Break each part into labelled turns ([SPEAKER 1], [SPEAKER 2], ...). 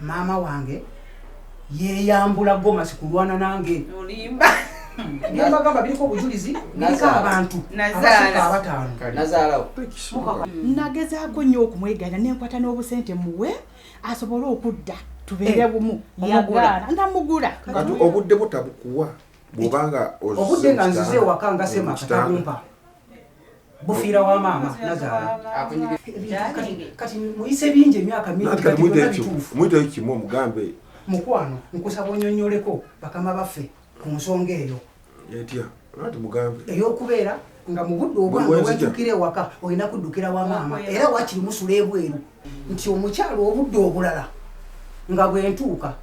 [SPEAKER 1] Maama wange yeyambula gomasi kulwana nange.
[SPEAKER 2] Olimba.
[SPEAKER 1] Byembagamba biriko obujulizi, biriko abantu abasukka abataano.
[SPEAKER 3] Nazaalawo.
[SPEAKER 4] Nagezaako nnyo okumwegaana, nenkwata n'obusente muwe asobole okudda tubeere
[SPEAKER 1] Eh,
[SPEAKER 4] bumu.
[SPEAKER 2] Omugula.
[SPEAKER 4] Yagaana, ndamugula.
[SPEAKER 5] Kati obudde bwo tabukuwa bwobanga ozze
[SPEAKER 1] Obudde nga
[SPEAKER 5] mu
[SPEAKER 1] nzize
[SPEAKER 5] kitanda,
[SPEAKER 1] ewaka nga
[SPEAKER 5] mu
[SPEAKER 1] sema
[SPEAKER 5] kitanda.
[SPEAKER 1] katabumpa bufiira wa maama nazaala. Kati muyise bingi, emyaka mingi.
[SPEAKER 5] Nanti
[SPEAKER 1] Kati
[SPEAKER 5] kati
[SPEAKER 1] byonna
[SPEAKER 5] muyiteyo kimu,
[SPEAKER 1] bituufu.
[SPEAKER 5] muyiteyo kimu omugambe.
[SPEAKER 1] Mukwano, nkusaba onyonyoleko bakama baffe ku nsonga eyo.
[SPEAKER 5] Etya? Anti mugambe.
[SPEAKER 1] Ey'okubeera nga mu budde obwange
[SPEAKER 5] Bwe bwenzija.
[SPEAKER 1] wentukira ewaka olina kuddukira wa maama, era wakiri musula ebweru, nti omukyalo obudde obulala nga bwentuuka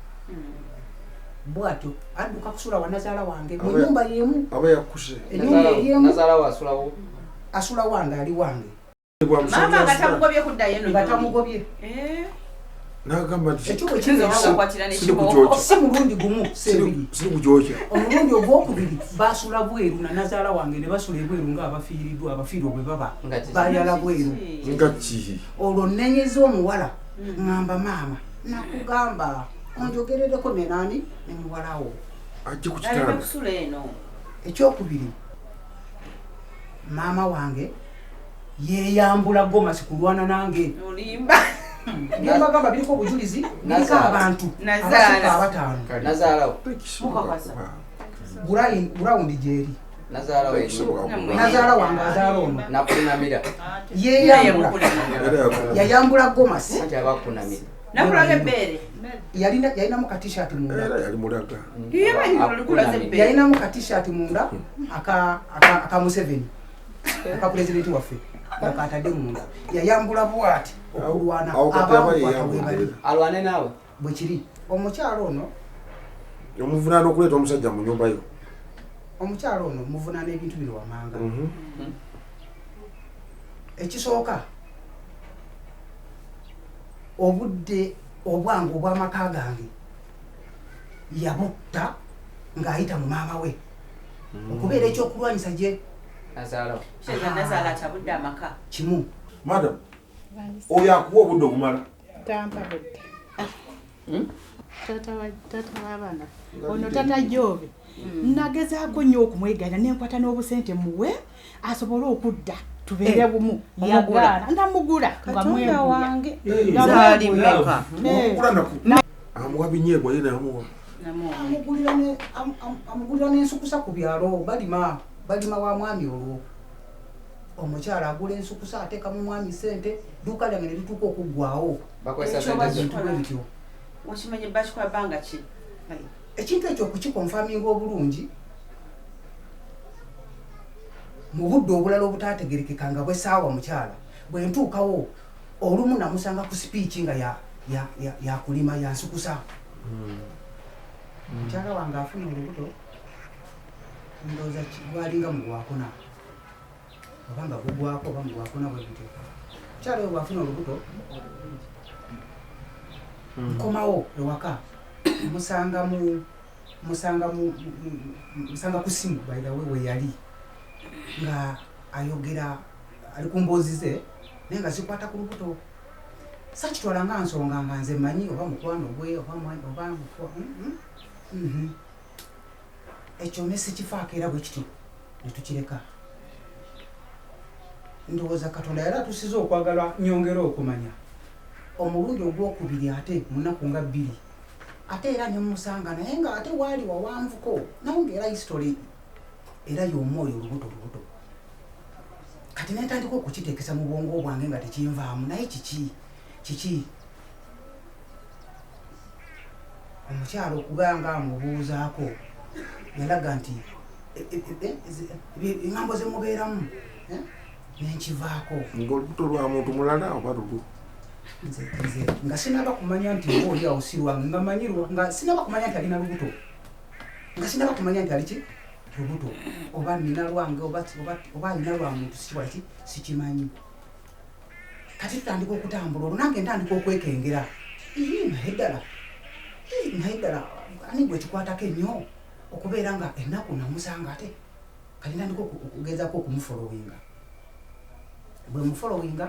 [SPEAKER 1] bwatyo adduka kusula wa nazaala wange mu nyumba y'emu.
[SPEAKER 5] Aba yakuse.
[SPEAKER 1] Ennyumba eri emu.
[SPEAKER 3] Nazaalawo asulawo.
[SPEAKER 1] Asula wange, ali wange.
[SPEAKER 2] Maama nga tamugobye kuddayo eno
[SPEAKER 1] Nga
[SPEAKER 2] gy'oli.
[SPEAKER 1] tamugobye.
[SPEAKER 2] Eh,
[SPEAKER 5] Nagamba nti
[SPEAKER 1] Ekyo bwe
[SPEAKER 2] Kiyinza
[SPEAKER 1] kibeerawo,
[SPEAKER 2] okukwatira
[SPEAKER 5] siri
[SPEAKER 2] n'ekibooko.
[SPEAKER 5] kukyokya.
[SPEAKER 1] Si mulundi gumu, si ebiri.
[SPEAKER 5] Siri kukyokya.
[SPEAKER 1] Omulundi ogwokubiri basula bweru na nazaala wange, ne basula ebweru ngaabafiiriddwa, abafiirwa bwe baba
[SPEAKER 3] Nga kiki?
[SPEAKER 1] bayala bweru.
[SPEAKER 5] Nga ki?
[SPEAKER 1] Olwo nenyeza omuwala, ŋŋamba, "Maama, nakugamba onjogerereko nenani ne muwalawo."
[SPEAKER 5] Ajje ku
[SPEAKER 2] Aleme
[SPEAKER 5] kitanda.
[SPEAKER 2] kusula eno.
[SPEAKER 1] Ekyokubiri, maama wange yeyambula gomasi kulwana nange.
[SPEAKER 2] Olimba.
[SPEAKER 1] Byembagamba biriko obujulizi, biriko
[SPEAKER 3] Nazaala.
[SPEAKER 1] abantu
[SPEAKER 2] Nazaala.
[SPEAKER 1] abasukka abataano.
[SPEAKER 3] Nazaalawo.
[SPEAKER 2] Mukakasa.
[SPEAKER 1] Gurawundi gyeri.
[SPEAKER 3] Nazaalawo.
[SPEAKER 5] Tekisoboka kuba.
[SPEAKER 1] Nazaala wange azaala ono.
[SPEAKER 3] Nakunamira.
[SPEAKER 1] Yeyambula.
[SPEAKER 5] Era yakuwa.
[SPEAKER 1] Yayambula gomasi.
[SPEAKER 3] Anti aba akunamira.
[SPEAKER 2] Nakulaga ebbeere.
[SPEAKER 1] Yalinamu ka T-shirt munda.
[SPEAKER 5] Era yali mulaga.
[SPEAKER 2] Ye manyi olukulaza ebbeere.
[SPEAKER 1] Yalinamu ka T-shirt munda aka Museveni, aka pulezidenti waffe, nga katadde munda. Yayambula bwati okulwana.
[SPEAKER 5] Awo kati aba
[SPEAKER 1] Abamukwata
[SPEAKER 5] yeyambudde.
[SPEAKER 1] webali.
[SPEAKER 3] Alwane naawe.
[SPEAKER 1] Bwe kiri, omukyalo ono
[SPEAKER 5] Omuvunaana okuleeta omusajja mu nyumba yo.
[SPEAKER 1] Omukyalo ono muvunaana ebintu bino wamanga. Ekisooka, obudde obwange obw'amaka gange yabutta ng'ayita mu maama we okubeera ekyokulwanyisa gye.
[SPEAKER 3] Nazaalawo.
[SPEAKER 2] Kitegeeza nazaala atabudde amaka.
[SPEAKER 1] Kimu.
[SPEAKER 5] Madam, oyo akuwa obudde obumala?
[SPEAKER 4] Tampa budde. Taata w'abaana ono, tata Jove, nagezaako nnyo okumwegaana, nenkwata n'obusente muwe asobole okudda tubeere
[SPEAKER 1] Eh,
[SPEAKER 4] bumu.
[SPEAKER 2] Omugula.
[SPEAKER 4] Yagaana, ndamugula nga
[SPEAKER 2] Katonda
[SPEAKER 4] mweguya.
[SPEAKER 2] wange.
[SPEAKER 4] Nga
[SPEAKER 2] Zaali
[SPEAKER 4] mweguya.
[SPEAKER 2] mmeka?
[SPEAKER 4] Eh.
[SPEAKER 5] Okula naku amuwa binyeebwa, ye namuwa.
[SPEAKER 2] Namuwa.
[SPEAKER 1] Amugulira n'ensukusa ku byalo. Balima, balima wa mwami. Olwo omukyala agula ensukusa, ateeka mu mwami sente, dduuka lyange ne lituuka okuggwawo.
[SPEAKER 3] Bakozesa
[SPEAKER 2] Ekyo
[SPEAKER 3] sente zo.
[SPEAKER 1] Ebintu bwe bityo.
[SPEAKER 2] Okimanyi bakikola bbanga ki?
[SPEAKER 1] Ekintu ekyo okukiconfirminga obulungi, mu budde obulala obutategerekeka nga bwesaawa, mukyala bwe ntuukawo olumu namusanga ku speech nga yakulima yansukusa. Mukyala wange afuna olubuto, ndowooza gwalinga mugwakuna oba nga gugwako oba mugwakuna, bwe gutyo. Mukyala oyo bwafuna olubuto, nkomawo ewaka, musanga mu musanga mu musanga ku simu, by the way, we yali nga ayogera, ali ku mboozi ze, naye nga zikwata ku lubuto. Sakitwala nga nsonga, nga nze manyi oba mukwano gwe oba oba. Ekyo ne sikifaako, era bwe kityo ne tukireka. Ndowooza Katonda yali atusiza okwagala nyongera okumanya. Omulundi ogwokubiri, ate mu nnaku nga 2, ate era nemusanga, naye nga ate waali wawanvuko, naye nga era history era y'omwoyo, olubuto, olubuto. Kati nentandika okukiteekesa mu bwongo bwange nga tekinvaamu. Naye kiki kiki omukyalo okuba nga amubuuzaako, yalaga nti eŋŋambo zemubeeramu, nenkivaako.
[SPEAKER 5] Ngaolubuto lwa muntu mulala oba lulu?
[SPEAKER 1] Nze nga sinaba kumanya nti oba oli awo si lwange, nga manyirwa nga sinaba kumanya nti alina lubuto, nga sinaba kumanya nti aliki lubuto oba nina lwange oba alina lwa muntu, sikiwala ki, sikimanyi. Kati tutandika okutambula, olwo nange ntandika okwekengera. Ii, naye ddala, ii, naye ddala ani gwe kikwatako ennyo okubeera nga ennaku namusanga? Ate kati ntandika okugezaako okumufollowinga. Bwe mufollowinga,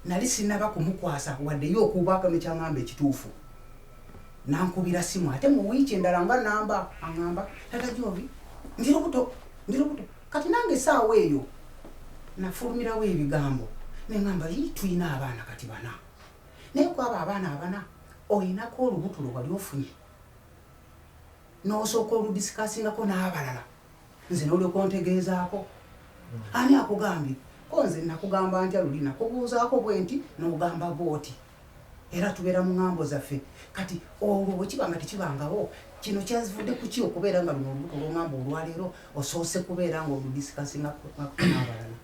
[SPEAKER 1] Nali sinaba kumukwasa waddeyo okubaako nekyaŋŋamba ekituufu. Nankubira simu ate mu wiiki endala nga namba aŋŋamba tata Jovi ndi lubuto, ndi lubuto. Kati nange essaawa eyo nafulumirawo ebigambo ne ŋŋamba yi tulina abaana kati bana, naye kwabo abaana abana olinako olubuto lwe wali ofunye n'osooka oludisikasingako n'abalala, nze n'olyoka ontegeezaako. Ani akugambye? Ko nze nakugamba ntya luli, nakubuuzaako bwe nti n'ogamba bw'oti, era tubeera mu ŋŋambo zaffe. Kati olwo bwe kiba nga tekibangawo, kino kyavudde ku ki okubeera nga luno olubuto lw'oŋŋamba olwaleero osoose kubeera nga oludisikasingako n'abalala?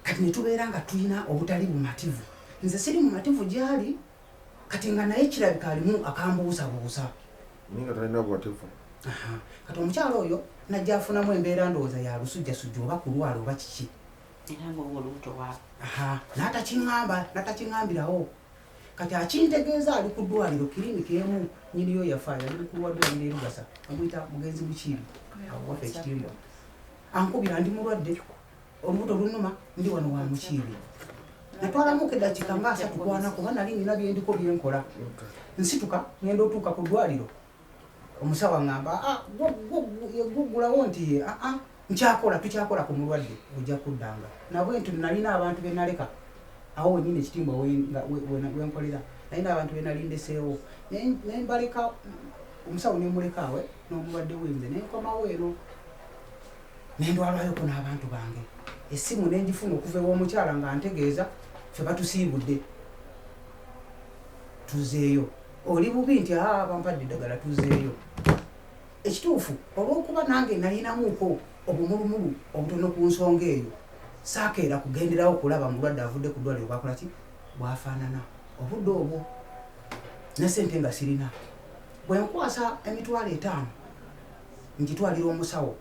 [SPEAKER 1] Kati ne tubeera nga tulina obutali bumativu. Nze siri mumativu gy'ali, kati nga naye kirabika alimu akambuusabuusa.
[SPEAKER 5] Naye nga talina bumativu.
[SPEAKER 1] Kati omukyala oyo najja afunamu embeera ndowooza ya lusujjasujja oba kulwala oba kiki.
[SPEAKER 2] Era ng'owa olubuto waabwe.
[SPEAKER 1] N'atakiŋŋamba, n'atakiŋŋambirawo. Kati akintegeeza ali ku ddwaliro kiriniki emu, nnyiniyo yafa, yali mukulu wa ddwaliro e Lugasa, bamuyita Mugenzi Mukiibi, awo waffe e Kitimbwa. Ankubira ndi mulwadde, olubuto lunnuma, ndi wano wa Mukiibi. Natwalamuko eddakiika nga 30 kwana kuba nali nina bye ndiko bye nkola. Nsituka ngenda otuuka ku ddwaliro, omusawo aŋŋamba, gwo ggulawo nti nkyakola, tukyakola ku mulwadde, ojja kuddanga. Nabwe nti nalina abantu be naleka awo wennyini ekitimbwa wenkolera, nalina abantu be nali ndeseewo ne mbaleka, omusawo ne muleka awe n'omulwadde wenze, ne nkomawo eno ne ndwalwayoko n'abantu bange. Essimu ne ngifuna okuva ew'omukyala nga ntegeeza ffe batusiibudde tuzeeyo. Oli bubi nti bampadde eddagala tuzeeyo. Ekituufu olw'okuba nange nalinamuuko obumulumulu obutono ku nsonga eyo, saakeera kugenderawo kulaba mulwadde avudde ku ddwaliro bwakola ki bwafaanana obudde obwo, ne sente nga sirina. Bwe nkwasa 50,000 ngitwalira omusawo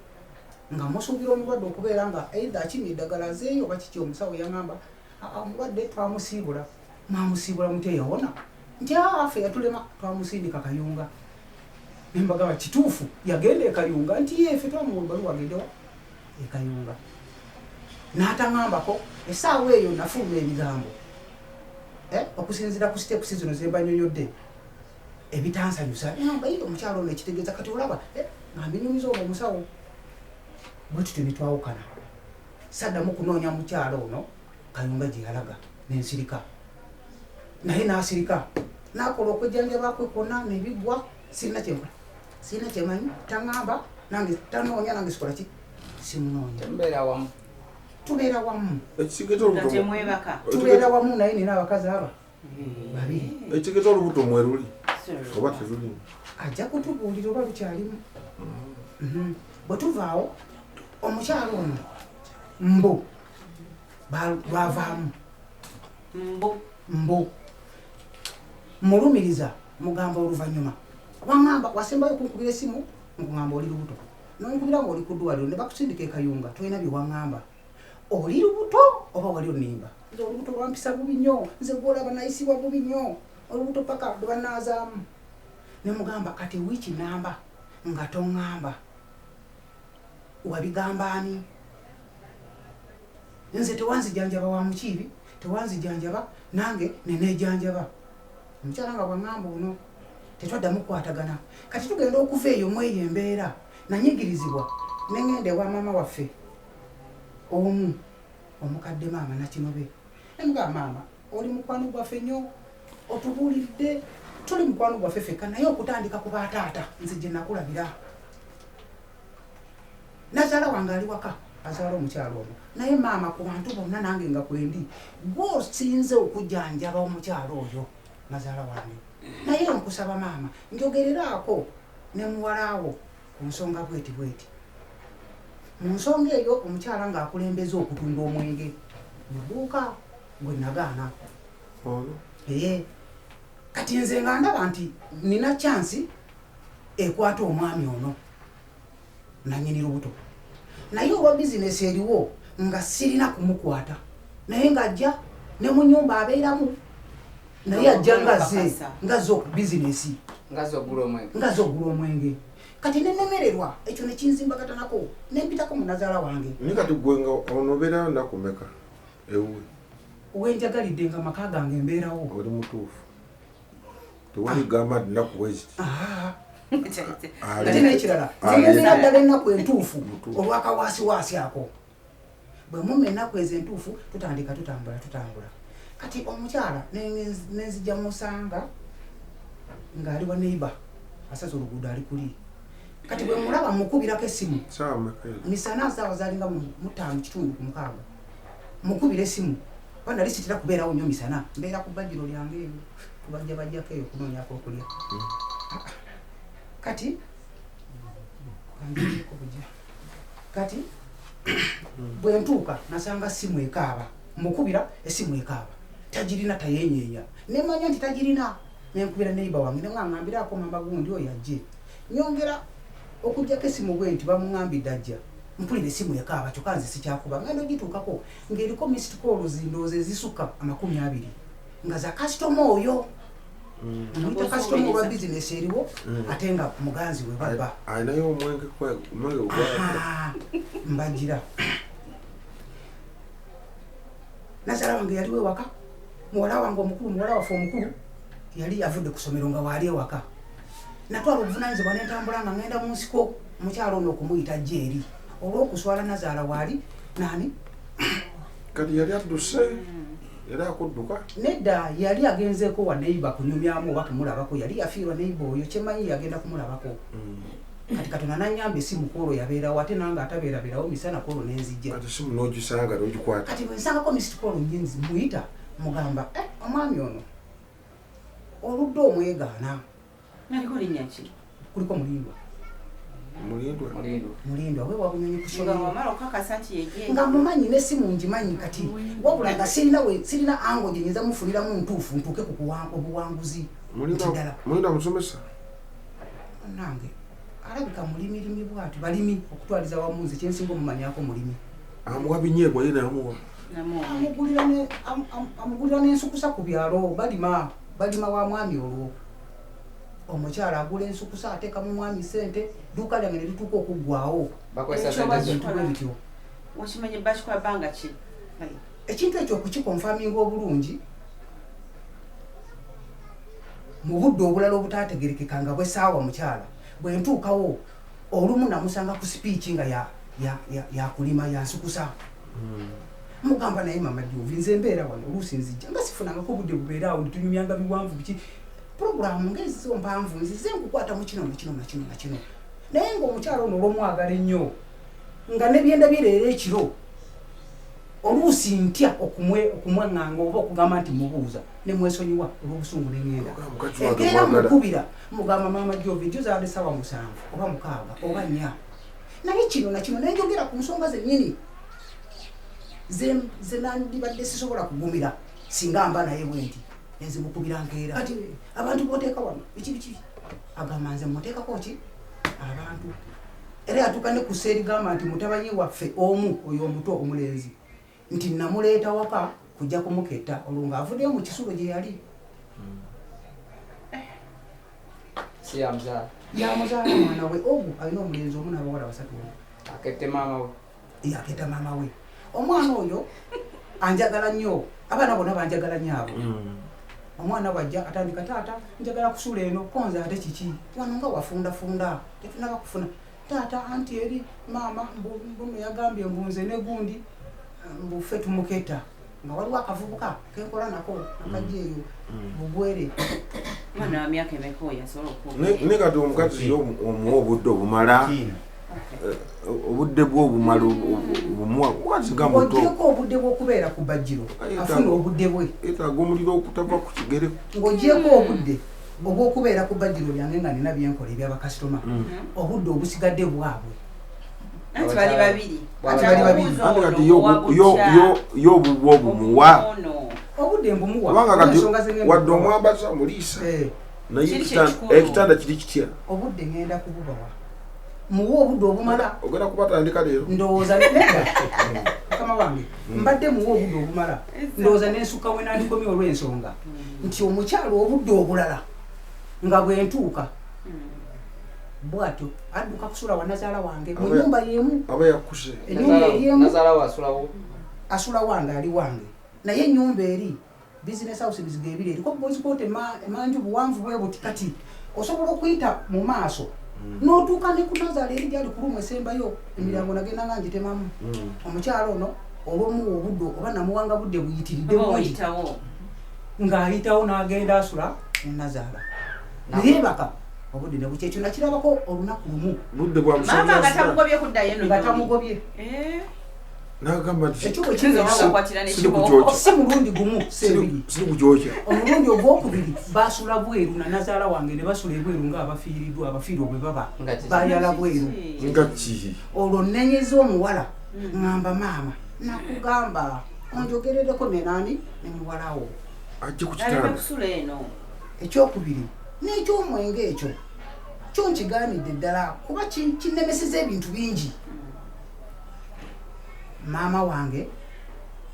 [SPEAKER 1] nga musuubira omulwadde okubeera nga either akimye eddagala azeeyo oba kiki. Omusawo yaŋŋamba, omulwadde twamusiibula. Mwamusiibula mutya, yawona? Nti ffe yatulema, twamusindika Kayunga. Ne mbagamba kituufu yagenda e Kayunga? Nti ye ffe twamuwa ebbaluwa agendewa e Kayunga. N'ataŋŋambako. Essaawa eyo nafuluma ebigambo okusinziira ku steps zino ze mbanyonyodde ebitansanyusa. Ŋŋamba ye omukyalo ono ekitegeeza kati olaba nga mbinyumiza olwo omusawo bwe tutyo ne twawukana. Saddamu kunoonya mukyalo ono Kayunga gye yalaga, nensirika, naye n'asirika n'akola okwejjanjaba kwe kwonna nebiggwa. Sirina kyenkola, sirina kyemanyi, taŋŋamba nange tanoonya, nange sikola ki, simunoonya.
[SPEAKER 3] Temubeera wamu?
[SPEAKER 1] Tubeera wamu.
[SPEAKER 5] Ekitegeeza
[SPEAKER 2] Nga
[SPEAKER 5] olubuto
[SPEAKER 2] temwebaka?
[SPEAKER 1] Tubeera wamu, naye nina abakazi aba babiri.
[SPEAKER 5] Ekitegeeza olubuto mweruli oba teruli?
[SPEAKER 1] Ajja kutubuulira oba lukyalimu. Bwe tuvaawo omukyalo ono mbu lwavaamu.
[SPEAKER 2] Mbu?
[SPEAKER 1] Mbu mulumiriza, mugamba oluvannyuma waŋŋamba wasembayo okunkubira essimu nkuŋŋamba oli lubuto, nonkubira nga oli ku ddwaliro ne bakusindika e Kayunga, tolina bye waŋŋamba, oli lubuto oba wali onimba? Nze olubuto lwampisa bubi nnyo, nze gwolaba nayisibwa bubi nnyo olubuto paka lwe banaazaamu. Ne mugamba kati wiiki namba nga toŋŋamba, wabigamba ani? Nze tewanzijanjaba wa Mukiibi, tewanzijanjaba nange neneejanjaba. Omukyala nga bwaŋŋamba ono tetwaddamu kukwatagana. Kati tugenda okuva eyo mweyo embeera nanyigirizibwa, neŋŋenda ewa maama waffe omu omukadde, maama Nakinobe, nemugamba, maama oli mukwano gwaffe nnyo, otubuuliridde, tuli mukwano gwaffe ffekka, naye okutandika ku bataata nze gye nakulabira. Nazaala wange ali waka azaala omukyalo ono, naye maama ku bantu bonna nange nga kwendi gwosinze okujjanjaba omukyalo oyo nazaala wange, naye nkusaba maama njogereraako ne muwalaawo ku nsonga bweti bweti. Mu nsonga eyo omukyala ng'akulembeza okutunda omwenge mu dduuka gwe nagaana.
[SPEAKER 5] Ono?
[SPEAKER 1] Ee, kati nze nga ndaba nti nina chance ekwata omwami ono nanyini lubuto, naye olwa bizinesi eriwo nga sirina kumukwata, naye ng'ajja ne mu nyumba abeeramu, naye ajja ngaze ngaze oku bizinesi.
[SPEAKER 3] Ngaze ogula omwenge.
[SPEAKER 1] Ngaze ogula omwenge. Kati nenemererwa ekyo nekinzimbagatanako nempitako munazaala wange.
[SPEAKER 5] Naye kati gwe nga ono obeerayo nnaku meka ewuwe?
[SPEAKER 1] Wenjagalidde nga maka gange mbeerawo.
[SPEAKER 5] Oli mutuufu, tewali gamba nti nnaku bweziti.
[SPEAKER 1] Ate n'ekirala, nzimumira ddala ennaku entuufu olwakawaasiwaasi ako. Bwe mumma ennaku ezo entuufu, tutandika tutambula tutambula. Kati omukyala nenzija musanga ng'ali wa neighbor, asaze oluguudo, ali kuli. Kati bwe mulaba, mukubirako essimu.
[SPEAKER 5] Saawa mmeka ezo?
[SPEAKER 1] Misana, saawa zalinga 5:45. Mukubira essimu, kuba nali sitera kubeerawo nnyo misana, mbeera ku bbajjiro lyange eyo, kubajja bajjako eyo kunoonyako okulya. Kati kanjeko bujja. Kati bwe ntuuka, nasanga simu ekaaba. Mukubira essimu ekaaba, tagirina, tayenyeenya. Nemanya nti tagirina, nenkubira neighbor wange, nemwaŋambirako mama gundi oyo ajje. Nyongera okugjako essimu bwe nti bamuŋambidde ajja, mpulira essimu ekaaba, kyokka nze sikyakuba. Ngenda ogituukako ng'eriko missed calls, ndowooza ezisukka 20, nga za kasitoma oyo. Omuyita kasitoma olwa bizinesi eriwo, ate nga muganzi we babba.
[SPEAKER 5] Alinayo omwenge, omwenge gwa
[SPEAKER 1] Aha, mbagira nazaala wange yaliwo ewaka, muwala wange omukulu, muwala waffe omukulu yali avudde ku ssomero nga waali ewaka. Natwala obuvunanyizibwa nentambula nga ngenda mu nsiko, omukyalo ono okumuyita jja eri olw'okuswala nazaala waali nani.
[SPEAKER 5] Kati yali adduse, yali akudduka?
[SPEAKER 1] Nedda, yali agenzeeko wa neighbor kunyumyamu oba kumulabako. Yali yafiirwa neighbor oyo, kyemanyi yagenda kumulabako. Kati Katonda nanyamba, esimu kwolwo yabeerawo, ate nange atabeeraberawo misana kwolwo nenzijja.
[SPEAKER 5] Kati simu n'ogisanga n'ogikwata?
[SPEAKER 1] Kati bwe nsangako missed call nyinzi, muyita, mugamba, "Eh, omwami ono oludde omwegaana."
[SPEAKER 2] Naliko linnya ki?
[SPEAKER 1] Kuliko Mulindwa.
[SPEAKER 5] Mulindwa.
[SPEAKER 3] Mulindwa.
[SPEAKER 1] Mulindwa we Wabunyonyi ku
[SPEAKER 2] Nga
[SPEAKER 1] ssomero.
[SPEAKER 2] wamala okukakasa nti yeje?
[SPEAKER 1] Nga mumanyi, n'essimu ngimanyi. Kati wabula nga sirina we, sirina ango gye nyinza mufuniramu ntuufu ntuuke ku obuwanguzi nti ddala.
[SPEAKER 5] Mulindwa musomesa?
[SPEAKER 1] Nange alabika mulimirimi bwati, balimi okutwaliza wamu. Nze kyensinga omumanyako mulimi.
[SPEAKER 5] Amuwa binyeebwa ye namuwa?
[SPEAKER 2] Namuwa.
[SPEAKER 1] Amugulira n'ensukusa ku byalo. Balima, balima wa mwami. Olwo omukyala agula ensukusa, ateeka mu mwami sente, dduuka lyange ne lituuka okuggwawo.
[SPEAKER 3] Bakozesa
[SPEAKER 2] Ekyo
[SPEAKER 3] sente zo.
[SPEAKER 1] Ebintu bwe bityo.
[SPEAKER 2] Wakimanyi bakikola bbanga ki?
[SPEAKER 1] Ekintu ekyo okukiconfirminga obulungi mu budde obulala obutategerekeka nga bwesaawa, mukyala bwe ntuukawo olumu namusanga ku sipiiki nga yakulima yansukusa. Mugamba, "Naye mama Jovi, nze mbeera wano, oluusi nzijja nga sifunangako obudde bubeera awo, netunyumyanga biwanvu biki, puroguramu ngaezizo mpanvu, nzize nkukwata mu kino nakino nakino nakino." Naye ngaomukyala ono olwomwagala ennyo, nga nebyendabye leero ekiro, oluusi ntya okumweŋŋanga oba okugamba nti mubuuza, nemwesonyiwa olw'obusungu neŋŋenda.
[SPEAKER 5] Mukazi wange
[SPEAKER 1] Enkeera
[SPEAKER 5] mwagala.
[SPEAKER 1] mukubira, mugamba, "Maama Jovi, jo zaadde 7 oba 6 oba 4, naye kino nakino." Nenjogera ku nsonga zennyini ze nandibadde sisobola kugumira singa mba naye bwe nti nenzimukubira nkeera. Kati abantu boteeka wano biki biki, agamba nze muteekako ki abantu. Era yatuuka ne ku seerigamba nti mutabanyi waffe omu oyo omuto omulenzi, nti namuleeta waka kujja kumuketta, olwo ng'avuddeyo mu kisulo gye yali.
[SPEAKER 3] Si yamuzaala?
[SPEAKER 1] Yamuzaala, mwana we ogwo. Alina omulenzi omu n'abawala basatu omu.
[SPEAKER 3] Akette maama we.
[SPEAKER 1] Yaketta maama we. Omwana oyo anjagala nnyo, abaana bonna banjagala nnyo abo. Omwana bwajja atandika, "Taata, njagala kusula eno." Konze ate kiki wano nga wafundafunda, tetunaba kufuna taata. Anti eri maama mbuno yagambye mbunze ne gundi mbufe tumuketta, nga waliwo akavubuka kenkola nako akajja eyo bugwere.
[SPEAKER 2] Mwana wa myaka emeka oyo asobola
[SPEAKER 5] Ne kati omukazi ye omuwa obudde obumala? Obudde bwe obumala obumuwa? Mukazi nga muto.
[SPEAKER 1] Ng'ogyeko obudde bw'okubeera ku bajjiro, afuna obudde bwe.
[SPEAKER 5] Yeetaaga omuliro okutava ku kigere.
[SPEAKER 1] Ng'ogyeko obudde obw'okubeera ku bajjiro lyange nga nina byenkola ebyabakasitoma, obudde obusigadde bwabwe.
[SPEAKER 2] Anti bali babiri.
[SPEAKER 1] Anti bali babiri.
[SPEAKER 5] Anti kati ye obubwe obumuwa?
[SPEAKER 1] Obudde mbumuwa.
[SPEAKER 5] Kubanga kati
[SPEAKER 1] Ensonga ze ngenda
[SPEAKER 5] wadde
[SPEAKER 1] okubawa.
[SPEAKER 5] omwambaza, muliisa, naye
[SPEAKER 2] Kiri kyekikulu.
[SPEAKER 5] Ekitanda kiri kitya?
[SPEAKER 1] Obudde ngenda kububawa, muwe obudde obumala.
[SPEAKER 5] Ogenda kubatandika leero?
[SPEAKER 1] Ndowooza nedda, mukama wange, mbadde muwe obudde obumala, ndowooza nensukka we nandikomye olw'ensonga nti omukyalo obudde obulala nga bwentuuka bwatyo adduka kusula wanazaala wange mu nyumba yemu.
[SPEAKER 5] Aba yakkuse.
[SPEAKER 1] Enyumba eryemu.
[SPEAKER 3] Nazaala we asulawo?
[SPEAKER 1] Asula wange, ali wange. Naye ennyumba eri business house emizigo ebiri eriko boys court emanju buwanvu bwe buti. Kati osobola okuyita mu maaso n'otuuka ne ku nazaala eri gyali ku lumu esembayo, emiryango nagenda nga ngitemamu. Omukyalo ono olw'omuwa obudde oba namuwanga budde buyitiridde
[SPEAKER 2] Oba
[SPEAKER 1] bungi,
[SPEAKER 2] oyitawo.
[SPEAKER 1] ng'ayitawo n'agenda asula ne nazaala, neyeebaka obudde ne bukya. Ekyo nakirabako olunaku lumu.
[SPEAKER 5] Budde bwa
[SPEAKER 2] Maama nga
[SPEAKER 5] musanyasa.
[SPEAKER 2] tamugobye kuddayo eno
[SPEAKER 1] Nga
[SPEAKER 2] gy'oli.
[SPEAKER 1] tamugobye.
[SPEAKER 2] Eh,
[SPEAKER 5] N'agamba nti
[SPEAKER 1] Ekyo bwe
[SPEAKER 2] Nze
[SPEAKER 1] kibeera,
[SPEAKER 2] oba ngakwatira
[SPEAKER 5] siri
[SPEAKER 2] n'ekibooko.
[SPEAKER 5] kukyokya.
[SPEAKER 1] Si mulundi gumu, si ebiri.
[SPEAKER 5] Siri kukyokya.
[SPEAKER 1] Omulundi ogwokubiri basula bweru na nazaala wange, ne basula ebweru ng'abafiiriddwa, abafiirwa bwe baba
[SPEAKER 3] Nga kiki?
[SPEAKER 1] bayala bweru.
[SPEAKER 5] Nga ki?
[SPEAKER 1] Olwo nenyeza omuwala, ŋŋamba, maama nakugamba onjogerereko nenani ne muwalawo.
[SPEAKER 5] Ajje ku
[SPEAKER 2] Aleme
[SPEAKER 5] kitanda.
[SPEAKER 2] kusula eno.
[SPEAKER 1] Ekyokubiri n'ekyomwenge ekyo kyo nkigaanidde ddala kuba kinnemeseza ebintu bingi. Maama wange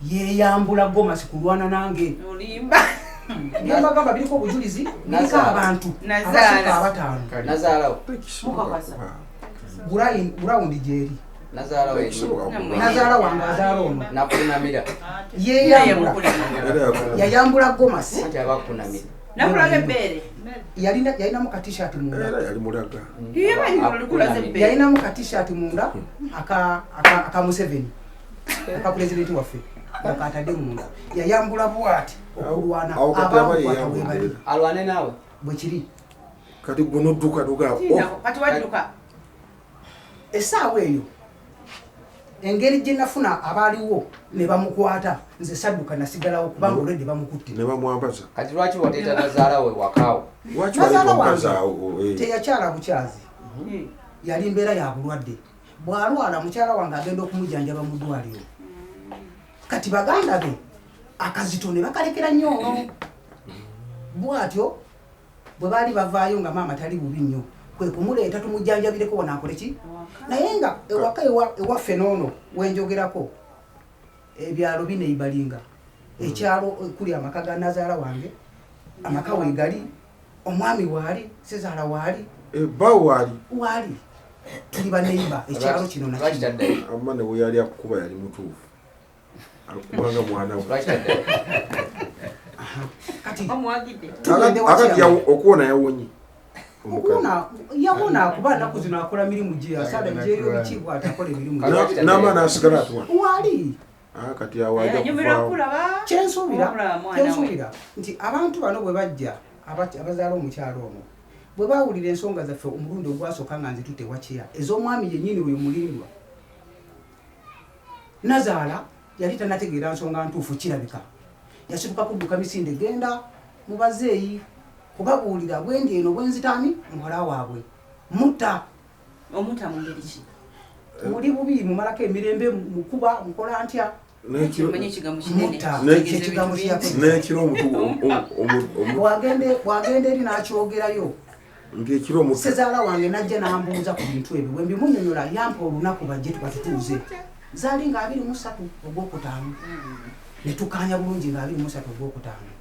[SPEAKER 1] yeeyambula gomasi kulwana nange.
[SPEAKER 2] Olimba.
[SPEAKER 1] Byembagamba biriko obujulizi, biriko
[SPEAKER 3] Nazaala.
[SPEAKER 1] abantu
[SPEAKER 2] Nazaala.
[SPEAKER 1] abasukka abataano.
[SPEAKER 3] Nazaalawo.
[SPEAKER 2] Mukakasa.
[SPEAKER 1] Gurawundi gyeri.
[SPEAKER 3] Nazaalawo eri.
[SPEAKER 5] Tekisoboka.
[SPEAKER 1] Nazaala wange azaala ono.
[SPEAKER 3] Nakunamira.
[SPEAKER 1] Yeeyambula.
[SPEAKER 5] Era yakola.
[SPEAKER 1] Yayambula gomasi.
[SPEAKER 3] Anti abakunamira.
[SPEAKER 2] Nakulaga ebbeere.
[SPEAKER 1] Yalinamu katishaati munda.
[SPEAKER 5] Era yali mulaga.
[SPEAKER 2] Ye manyi olukulaza ebbeere.
[SPEAKER 1] Yalinamu katishaati munda aka Museveni, aka pulezidenti waffe, nga katadde munda. Yayambula bwati okulwana.
[SPEAKER 5] Awo kati aba
[SPEAKER 1] abamukwata
[SPEAKER 5] yeyambudde.
[SPEAKER 1] bwe bali.
[SPEAKER 3] Alwane naawe.
[SPEAKER 1] Bwe kiri.
[SPEAKER 5] Kati gwe nodduka duka.
[SPEAKER 2] Tinako, kati wadduka.
[SPEAKER 1] Essaawa eyo engeri gye nafuna abaaliwo ne bamukwata, nze sadduka, nasigalawo kubanga olwedde bamukutte.
[SPEAKER 5] Ne bamwambaza.
[SPEAKER 3] Kati lwaki wateeta nazaalawo ewakaawo?
[SPEAKER 5] Lwaki
[SPEAKER 1] Nazaala
[SPEAKER 5] waleeta omukazi
[SPEAKER 1] wange
[SPEAKER 5] awo?
[SPEAKER 1] Teyakyala bukyazi,
[SPEAKER 2] Eh,
[SPEAKER 1] yali mbeera ya bulwadde. Bw'alwala mukyala wange agenda okumujjanjaba mu ddwaliro. Kati baganda be akazito ne bakalekera nnyo ono. Bw'atyo bwe baali bavaayo nga maama tali bubi nnyo, kwe kumuleeta tumujjanjabireko wano akole ki. Naye nga ewaka ewaffe n'ono wenjogerako, ebyalo bineibalinga. Ekyalo kuli amaka ga nazaala wange, amaka weegali, omwami waali, sezaala waali.
[SPEAKER 5] Bbaawo waali.
[SPEAKER 1] Waali, tuli baneiba ekyalo kino.
[SPEAKER 3] Lwaki
[SPEAKER 1] Nakino
[SPEAKER 3] taddayo?
[SPEAKER 5] Amma ne we yali akukuba yali mutuufu, akubanga mwana we.
[SPEAKER 3] Lwaki taddayo?
[SPEAKER 1] Kati
[SPEAKER 2] Omuwagidde.
[SPEAKER 1] tugende
[SPEAKER 5] Akati
[SPEAKER 1] wakyalo.
[SPEAKER 5] okuwona yawonye omukazi.
[SPEAKER 1] Okuwona yawona, kuba nnaku zino akola mirimu gye, asala gyeyo biki, bw'ati akola emirimu gye.
[SPEAKER 3] Lwaki taddayo?
[SPEAKER 5] N'amaana asigala atwala.
[SPEAKER 1] Waali.
[SPEAKER 5] Ah, kati awo ajja
[SPEAKER 2] Anyumirwa
[SPEAKER 5] kuvaawo.
[SPEAKER 2] kulaba.
[SPEAKER 1] Kyensuubira,
[SPEAKER 2] Okulaba mwana we.
[SPEAKER 1] kyensuubira nti abantu bano bwe bajja abazaala omukyalo ono, bwe baawulira ensonga zaffe omulundi ogwasooka nga nze tutewakiya ez'omwami yennyini oyo mulindwa, nazaala yali tanategeera nsonga ntuufu. Kirabika yasituka kudduka misinde genda mubazeeyi kubabuulira bwendi eno bwenzitaani muwala waabwe mutta.
[SPEAKER 2] Omuta mu ngeri ki?
[SPEAKER 1] Muli bubi, mumalako emirembe, mukuba, mukola ntya.
[SPEAKER 2] Omanyi ekigambo kinene.
[SPEAKER 1] Mutta.
[SPEAKER 2] Kitegeeza
[SPEAKER 1] Ekigambo
[SPEAKER 2] ebintu bingi.
[SPEAKER 1] kyeyakozesa.
[SPEAKER 5] N'ekiro omutu
[SPEAKER 1] Bwagenda eri n'akyogerayo.
[SPEAKER 5] Ng'ekiro omutu.
[SPEAKER 1] Sezaala wange najja n'ambuuza ku bintu ebyo. Bwe mbimunyonyola, yampa olunaku bajje tubatutuuze. Zaali nga 23 ogwokutaano, ne tukkaanya bulungi nga 23 ogwokutaano.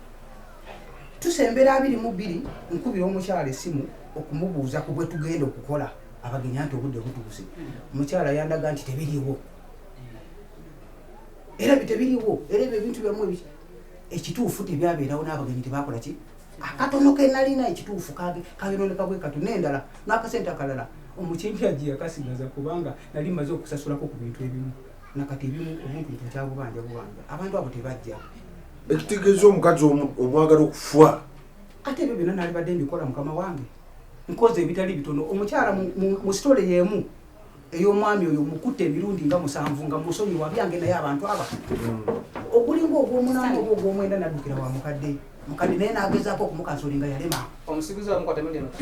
[SPEAKER 1] Tusembera 22, nkubira omukyala essimu okumubuuza ku bwe tugenda okukola abagenyi, nti obudde butuuse. Omukyala yandaga nti tebiriiwo, era bi tebiriiwo, era ebyo ebintu byammwe ekituufu tebyabeerawo n'abagenyi tebakola ki. Akatono ke nalina ekituufu kayononeka bwe kati n'endala n'akasente akalala omukimpyaji yakasigaza, kubanga nali mmaze okusasulako ku bintu ebimu, nakati ebimu obuntu nkyabubanja bubanja. Abantu abo tebajja.
[SPEAKER 5] Ekitegeeza omukazi omwagala okufa.
[SPEAKER 1] Ate ebyo byonna nalibadde mbikola mukama wange, nkoze ebitali bitono. Omukyala mu sitole y'emu ey'omwami oyo mukutte emirundi nga 7 nga musonyiwa byange, naye abantu aba ogulinga ogw'omunaana oba ogw'omwenda naddukira wa mukadde. Mukadde naye n'agezaako okumukansolinga, yalema.
[SPEAKER 3] Omusiguze wamukwata emirundi emeka?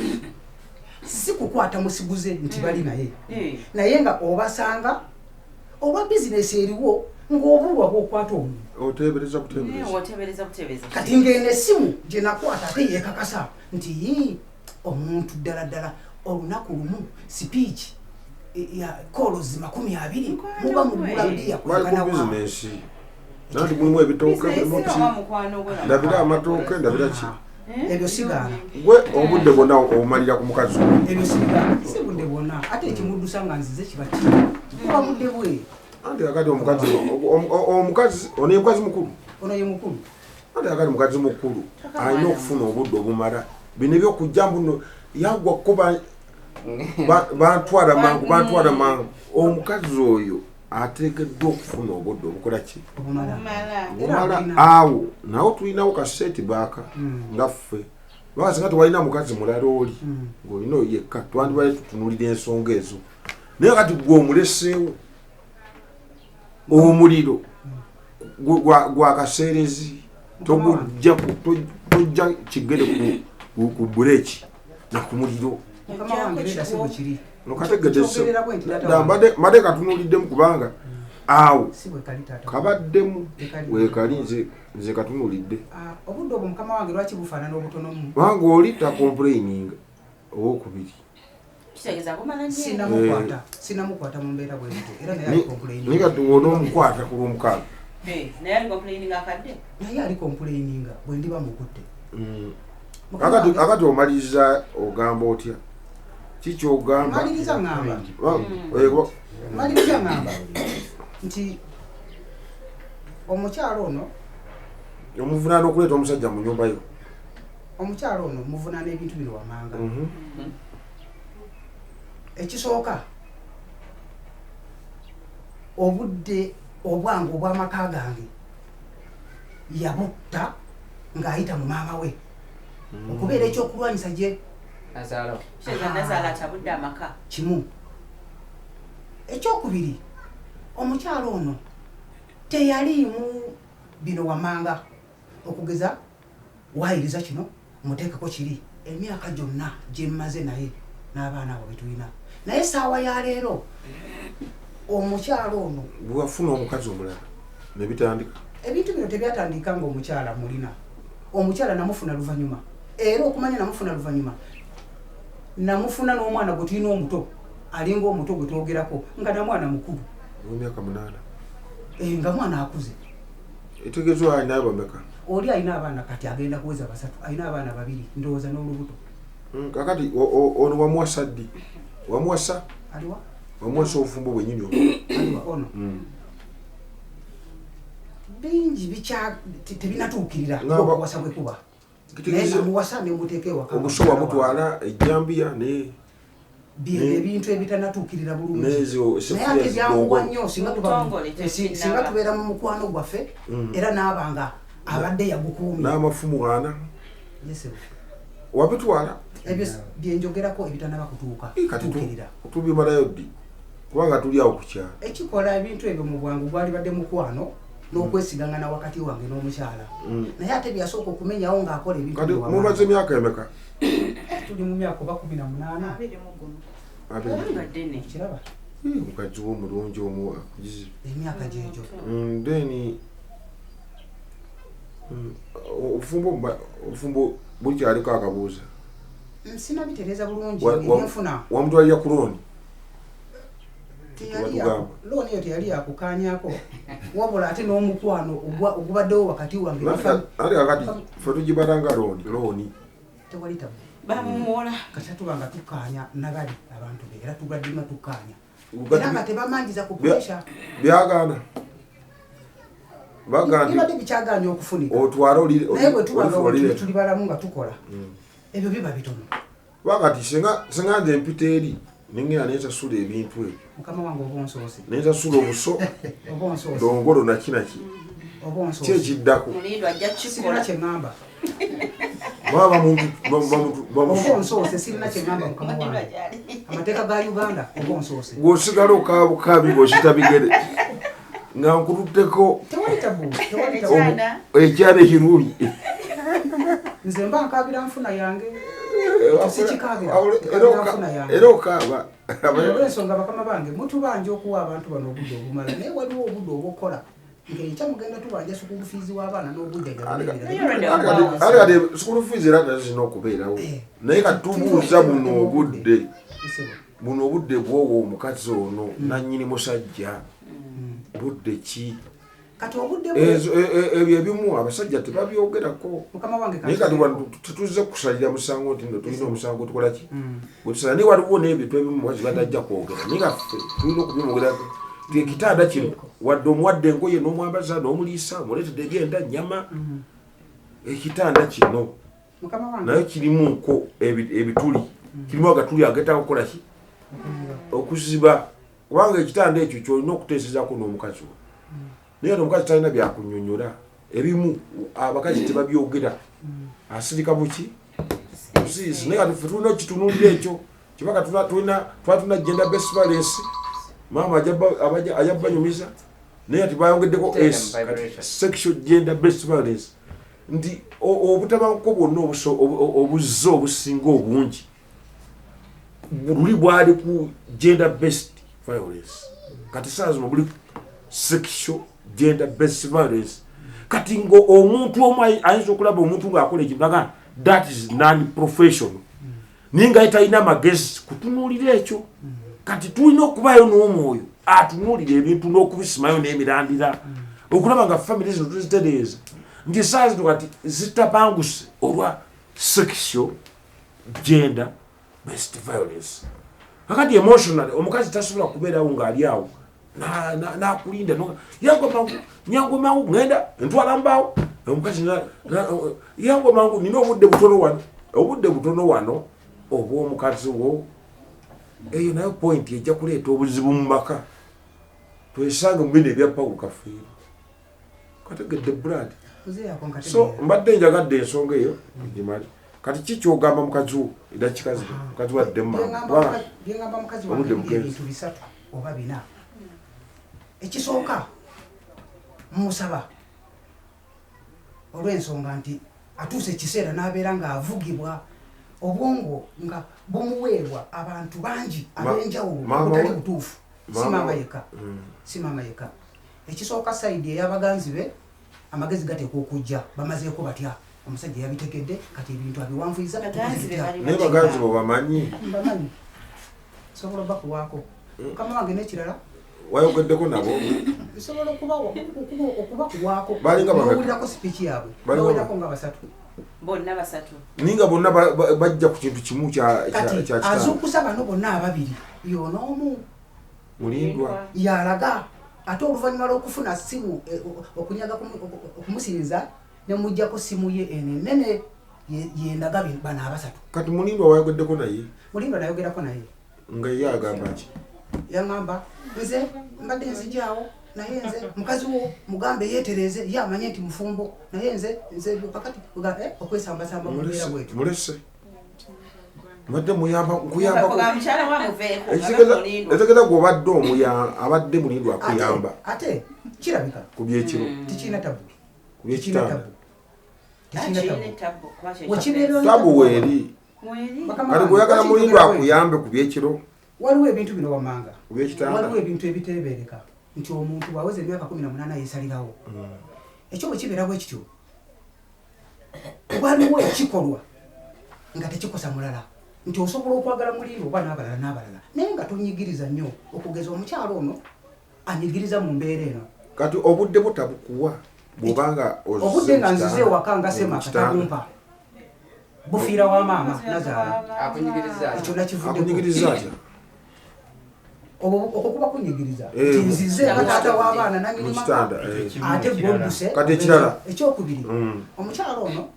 [SPEAKER 1] Si kukwata musiguze nti bali naye,
[SPEAKER 2] Eh,
[SPEAKER 1] naye nga obasanga olwa bizinesi eriwo ng'obulwa bw'okwata omuntu.
[SPEAKER 5] Oteebereza
[SPEAKER 2] eh,
[SPEAKER 5] buteebereza.
[SPEAKER 2] Oteebereza buteebereza.
[SPEAKER 1] Kati ng'eno essimu gye nakwata ate yeekakasa nti yii omuntu ddala ddala olunaku lumu sipiiki ya kolozi 20 muba mugula bbiya
[SPEAKER 5] Bali ku
[SPEAKER 1] kwenkana wa.
[SPEAKER 5] bizinesi nanti mulimu ebitooke,
[SPEAKER 2] Bizinesi
[SPEAKER 5] mulimu ki.
[SPEAKER 2] oba mukwano gwe nga
[SPEAKER 5] Ndabira
[SPEAKER 2] mukwano
[SPEAKER 5] amatooke, ndabira ki.
[SPEAKER 2] Eh?
[SPEAKER 1] Ebyo sigaana.
[SPEAKER 5] Gwe obudde bwonna obumalira ku mukazi oyo.
[SPEAKER 1] Ebyo sibigaana, si budde bwonna. Ate ekimuddusa nga nzize kiba ki, kuba budde bwe.
[SPEAKER 5] Anti kakati omukazi omukazi ono ye mukazi mukulu.
[SPEAKER 1] Ono ye mukulu.
[SPEAKER 5] Ate akali mukazi mukulu alina okufuna obudde obumala. Bino ebyokujja mbuno yagwako bantwala mangu, bantwala mangu. Omukazi oyo ateekeddwa okufuna obudde obukola ki?
[SPEAKER 1] Obumala.
[SPEAKER 2] Mala.
[SPEAKER 1] Era
[SPEAKER 5] Obumala.
[SPEAKER 1] alina.
[SPEAKER 5] Awo nawo tulinawo kaseeti baaka nga ffe. Lwaki singa tewalina mukazi mulala oli ng'olina oyo yekka, twandibadde tutunuulira ensonga ezo. Naye kati gwe omuleseewo omuliro gwa kaseerezi, togujja tojja kigere ku bureeki na ku muliro.
[SPEAKER 1] Mukama wange, nedda, si bwe kiri.
[SPEAKER 5] Okategedde?
[SPEAKER 1] Nkyogerera bwe nti, taata wange.
[SPEAKER 5] Mbadde katunuuliddemu kubanga awo
[SPEAKER 1] Si bwe kali, taata wange.
[SPEAKER 5] kabaddemu.
[SPEAKER 1] Tekali.
[SPEAKER 5] Weekali, nze katunuulidde.
[SPEAKER 1] Ah, obudde obwo, mukama wange, lwaki bufaanana obutonomu?
[SPEAKER 5] Kubanga oli takomplaininga owokubiri.
[SPEAKER 2] Kitegeeza bumala nnyo.
[SPEAKER 1] Sinamukwata mu mbeera bwe zito, era naye ali
[SPEAKER 5] Naye
[SPEAKER 1] complaining.
[SPEAKER 5] kati wonoomukwata ku lwomukaaga.
[SPEAKER 2] Eh, naye ali complaining akadde.
[SPEAKER 1] Naye ali complaininga bwe ndiba mukutte. Mukama
[SPEAKER 5] Akati
[SPEAKER 1] wange,
[SPEAKER 5] akati omaliriza ogamba otya? Kikyogamba?
[SPEAKER 1] Maliriza ŋŋamba, maliriza ŋŋamba nti omukyalo ono
[SPEAKER 5] Omuvunaana okuleeta omusajja mu nyumba yo.
[SPEAKER 1] Omukyalo ono muvunaana ebintu bino wammanga. Ekisooka, obudde obwange obw'amaka gange yabutta ng'ayita mu maama we okubeera ekyokulwanyisa gye.
[SPEAKER 3] Nazaala.
[SPEAKER 2] Kitegeeza nazaala atabudde amaka.
[SPEAKER 1] Kimu. Ekyokubiri, omukyalo ono teyaliimu bino wammanga, okugeza waayiriza kino, muteekeko kiri, emyaka gyonna gye mmaze naye n'abaana abo betulina. Naye essaawa ya leero omukyalo ono
[SPEAKER 5] Bwewafuna omukazi omulala nebitandika.
[SPEAKER 1] Ebintu bino tebyatandika nga omukyala mulina. Omukyala namufuna luvannyuma, era okumanya namufuna luvannyuma, namufuna n'omwana gwe tulina omuto, alinga omuto gwe twogerako, nga namwana mukulu.
[SPEAKER 5] Olwemyaka 8.
[SPEAKER 1] Eh, nga mwana akuze.
[SPEAKER 5] Etegeeza alinayo bameka?
[SPEAKER 1] Oli alina abaana, kati agenda kuweza basatu, alina abaana babiri, ndowooza n'olubuto.
[SPEAKER 5] Kakati ono wamuwasa ddi? Wamuwasa?
[SPEAKER 1] Aliwa?
[SPEAKER 5] Wamuwasa obufumbo bwenyini obwo?
[SPEAKER 1] Aliwa ono? Bingi bikya tebinatuukirira okuwasa bwe kuba, naye
[SPEAKER 5] Kitegeeza
[SPEAKER 1] namuwasa nemuteeka ewaka.
[SPEAKER 5] obuso wamutwala ejjambiya ne
[SPEAKER 1] Byebyo ebintu ebitanatuukirira bulungi,
[SPEAKER 5] nezo
[SPEAKER 1] naye
[SPEAKER 5] esefuriya
[SPEAKER 1] ate byanguwa
[SPEAKER 5] zidongo.
[SPEAKER 1] nnyo singa
[SPEAKER 2] Obutongole
[SPEAKER 1] singa
[SPEAKER 2] tekinnaba.
[SPEAKER 1] tubeera mu mukwano gwaffe, era naaba nga abadde yagukuumye.
[SPEAKER 5] N'amafumu ana.
[SPEAKER 1] Yes, sir.
[SPEAKER 5] Wabitwala?
[SPEAKER 1] Ebyo byenjogerako ebitanaba kutuuka
[SPEAKER 5] Eh, kati
[SPEAKER 1] kutuukirira.
[SPEAKER 5] tubimalayo ddi? Kubanga tuli awo ku kyalo.
[SPEAKER 1] Ekikola ebintu ebyo mu bwangu gwali badde mukwano n'okwesigangana wakati wange n'omukyala, naye ate byasooka okumenyawo ng'akola ebintu
[SPEAKER 5] Kati
[SPEAKER 1] bye wammanga.
[SPEAKER 5] mumaze emyaka emeka?
[SPEAKER 1] Tuli mu myaka oba 18.
[SPEAKER 4] 21.
[SPEAKER 5] 20.
[SPEAKER 2] Nga ddene.
[SPEAKER 1] Kiraba.
[SPEAKER 5] Eh, mukazi wo omulungi omu akugize.
[SPEAKER 1] Emyaka gyegyo.
[SPEAKER 5] Then obufumbo obufumbo bukyaliko akabuuza.
[SPEAKER 1] Sinabitereeza bulungi ebyenfuna.
[SPEAKER 5] Wamutwalira ku looni?
[SPEAKER 1] Teyali
[SPEAKER 5] Watugamba.
[SPEAKER 1] Looni eyo teyali yakukanyako, wabula ate n'omukwano ogubaddewo wakati wange
[SPEAKER 5] Ate kakati ffe tugibala nga looni, looni.
[SPEAKER 1] Tewali tabu.
[SPEAKER 2] Bamumuwola.
[SPEAKER 1] Kati tuba nga tukkaanya nabali abantu be, era tubadde nga tukkaanya,
[SPEAKER 5] Kati
[SPEAKER 1] era nga tebamanjiza ku pressure.
[SPEAKER 5] Byagaana, bagamba
[SPEAKER 1] Bibadde
[SPEAKER 5] nti
[SPEAKER 1] bikyagaanya okufunika,
[SPEAKER 5] otwale
[SPEAKER 1] naye bwe tuba nga
[SPEAKER 5] olire.
[SPEAKER 1] tuli balamu nga tukola, ebyo biba bitono.
[SPEAKER 5] Wakati singa nze mpita eri nengenda nensasula ebintu ebyo,
[SPEAKER 1] Mukama wange, oba onsoose.
[SPEAKER 5] nensasula obuso,
[SPEAKER 1] Oba onsoose.
[SPEAKER 5] dongolo nakinaki,
[SPEAKER 1] Oba onsoose.
[SPEAKER 5] ki ekiddako?
[SPEAKER 2] Mulindwa ajja
[SPEAKER 1] Sirina
[SPEAKER 2] kukikola.
[SPEAKER 1] kye ŋŋamba.
[SPEAKER 5] Baba
[SPEAKER 1] Oba onsoose, sirina kye ŋŋamba, mukama
[SPEAKER 2] Mulindwa
[SPEAKER 1] wange.
[SPEAKER 2] gyali.
[SPEAKER 1] Amateeka ga Uganda, oba onsoose.
[SPEAKER 5] Gwosigala okabukabi ng'osita bigere nga nkututteko.
[SPEAKER 1] Tewali tabu, tewali tabu.
[SPEAKER 2] Ekyana.
[SPEAKER 5] Ekyana ekirungi.
[SPEAKER 1] Nze mba nkaabira nfuna yange. Sikikaabira,
[SPEAKER 5] Era
[SPEAKER 1] nfuna yange.
[SPEAKER 5] era okaaba.
[SPEAKER 1] Olw'ensonga, bakama bange, mutubanja okuwa abantu bano obudde obumala, naye waliwo obudde obwokukola ngaenkya mugenda tubanja school fees w'abaana n'obujjanjabi.
[SPEAKER 5] Ate kati school fees era nazo zirina okubeerawo, naye kati tubuuza buno obudde, buno obudde bwowa omukazi ono nannyini musajja, budde ki?
[SPEAKER 1] Kati obudde bwe
[SPEAKER 5] Ebyo ebimu abasajja tebabyogerako.
[SPEAKER 1] Mukama wange,
[SPEAKER 5] Naye kati wano tetuzze kusalira musango nti nno tulina omusango tukola ki gwetusala, naye waliwo n'ebintu ebimu mukazi batajja kwogera, naye nga ffe tulina okubimwogerako. Ti ekitanda kino wadde omuwadde engoye n'omwambaza n'omuliisa, omuleetedde ebyenda, nyama, ekitanda kino
[SPEAKER 1] Mukama wange,
[SPEAKER 5] naye kirimuko ebituli, kirimu agatuli agetaaga okukola ki? Okuziba. Kubanga ekitanda ekyo kyolina okuteesezaako n'omukazi wo, naye ate omukazi talina byakunyonyola. Ebimu abakazi tebabyogera, asirika buki busiisi. Naye kati ffe tulina okitunuulira ekyo, kibanga twali tulina gender based violence. Maama ajja banyumiza, naye ati bayongeddeko
[SPEAKER 3] Tell them
[SPEAKER 5] S kati
[SPEAKER 3] vibration.
[SPEAKER 5] sexual gender based violence, nti obutabanguko bwonna obuzze obusinga obungi luli bwali ku gender based violence, kati saa zino buli sexual gender based violence. Kati nga omuntu omu ayinza okulaba omuntu ng'akola ekintu aga that is non professional, naye nga ye talina magezi kutunuulira ekyo. Kati tulina okubaayo n'omwoyo atunuulira ebintu n'okubisimayo n'emirandira, okulaba nga family zino tuzitereeza, nti esaawa zino kati zitabanguse olwa sexual gender based violence. Kakati emotional omukazi tasobola kubeerawo ng'ali awo nakulinda, yangu mangu, nyangu mangu, ngenda ntwala mbaawo. Omukazi yangu mangu, nina obudde butono wano, obudde butono wano obw'omukazi wo. Eyo nayo point ejja kuleeta obuzibu mu maka, twesange mu bino ebya Pawulo Kafeero. Kategedde, Brad?
[SPEAKER 1] Muzeeyi, ako
[SPEAKER 5] So
[SPEAKER 1] nkategeera.
[SPEAKER 5] Mbadde njagadde ensonga eyo gimale. Kati ki kyogamba mukazi wo? Edakika zino mukazi wadde
[SPEAKER 1] Byengamba
[SPEAKER 5] mmangu.
[SPEAKER 1] Byengamba mukazi wange
[SPEAKER 5] Obudde
[SPEAKER 1] biri
[SPEAKER 5] bugenze.
[SPEAKER 1] ebintu bisatu oba bina. Ekisooka, musaba olw'ensonga nti atuuse ekiseera n'abeera ng'avugibwa obwongo nga bumuweebwa abantu bangi ab'enjawulo
[SPEAKER 5] Maama
[SPEAKER 1] obutali butuufu. Si maama yekka, si maama yekka. Ekisooka, side ey'abaganzi be, amagezi gateekwa okujja. Bamazeeko batya? Omusajja yabitegedde, kati ebintu abiwanvuyiza.
[SPEAKER 2] Baganzi be bali
[SPEAKER 5] Naye baganzi bo bamanyi?
[SPEAKER 1] Mbamanyi, sobola obakuwaako, mukama wange. N'ekirala,
[SPEAKER 5] Wayogeddeko nabo?
[SPEAKER 1] Nsobola okubakuwaako.
[SPEAKER 5] Balinga bameka?
[SPEAKER 1] Nowulirako sipiiki yaabwe.
[SPEAKER 5] Balinga
[SPEAKER 1] Nowulirako nga basatu.
[SPEAKER 2] Bonna basatu.
[SPEAKER 5] Ninga bonna bajja ku kintu kimu
[SPEAKER 1] Kati
[SPEAKER 5] kya kitanda.
[SPEAKER 1] Azuukusa bano bonna ababiri y'onoomu.
[SPEAKER 5] Mulindwa.
[SPEAKER 1] Yalaga ate oluvannyuma lw'okufuna simu okunyaga okumusinza nemugjako simu ye eno enene yendaga bano abasatu.
[SPEAKER 5] Kati Mulindwa wayogeddeko naye?
[SPEAKER 1] Mulindwa nayogerako naye.
[SPEAKER 5] Nga ye agamba ki?
[SPEAKER 1] Yaŋŋamba, nze mbadde nzijaawo, naye nze mukazi wo mugambe yeetereeze, ye amanye nti mufumbo, naye nze kakati okwesambasamba mu mbeera bwetu.
[SPEAKER 5] Mulese, mbadde muyamba nkuyambako.
[SPEAKER 2] Koga mukyala wa muveeko abe Mulindwa.
[SPEAKER 5] Ekitegeeza gwe obadde omuya, abadde Mulindwa akuyamba
[SPEAKER 1] Ate kirabika
[SPEAKER 5] ku byekiro,
[SPEAKER 1] tikiina tabu.
[SPEAKER 5] ku
[SPEAKER 1] Tikiina
[SPEAKER 5] byekitanda.
[SPEAKER 1] tabu, tikiina
[SPEAKER 2] Kirina
[SPEAKER 1] tabu.
[SPEAKER 2] etabbu, kuba kye
[SPEAKER 1] Wekibeera
[SPEAKER 5] Tabu weeri.
[SPEAKER 2] Mweri.
[SPEAKER 1] Bakama
[SPEAKER 5] Kati
[SPEAKER 1] bange,
[SPEAKER 5] gweyagala
[SPEAKER 1] lwaki
[SPEAKER 5] Mulindwa
[SPEAKER 1] njogera bwentyo?
[SPEAKER 5] akuyambe ku byekiro,
[SPEAKER 1] Waliwo ebintu bino wammanga.
[SPEAKER 5] ku byekitanda.
[SPEAKER 1] Waliwo ebintu ebiteebereka nti omuntu bwaweza emyaka 18 yeesalirawo. Ekyo bwe kibeera bwe kityo, waliwo ekikolwa nga tekikosa mulala, nti osobola okwagala Mulindwa oba n'abalala n'abalala, naye nga tonyigiriza nnyo. Okugeza omukyalo ono anyigiriza mu mbeera eno.
[SPEAKER 5] Kati obudde butabukuwa bwobanga ozze
[SPEAKER 1] Obudde
[SPEAKER 5] mu
[SPEAKER 1] nga nzize
[SPEAKER 5] kitanda,
[SPEAKER 1] ewaka nga
[SPEAKER 5] mu
[SPEAKER 1] semaka
[SPEAKER 5] kitanda.
[SPEAKER 1] tabumpa, bufiira wa maama nazaala.
[SPEAKER 3] Akunyigiriza atya?
[SPEAKER 1] Ekyo nakivuddeko.
[SPEAKER 5] Akunyigiriza atya?
[SPEAKER 1] Okwo kuba kunyigiriza.
[SPEAKER 5] Eh,
[SPEAKER 1] Nti nzize nga taata w'abaana
[SPEAKER 5] mu
[SPEAKER 1] nanyini maka,
[SPEAKER 5] kitanda, eh.
[SPEAKER 1] ate gwodduse.
[SPEAKER 5] Kati ekirala?
[SPEAKER 1] Ekyokubiri, omukyalo ono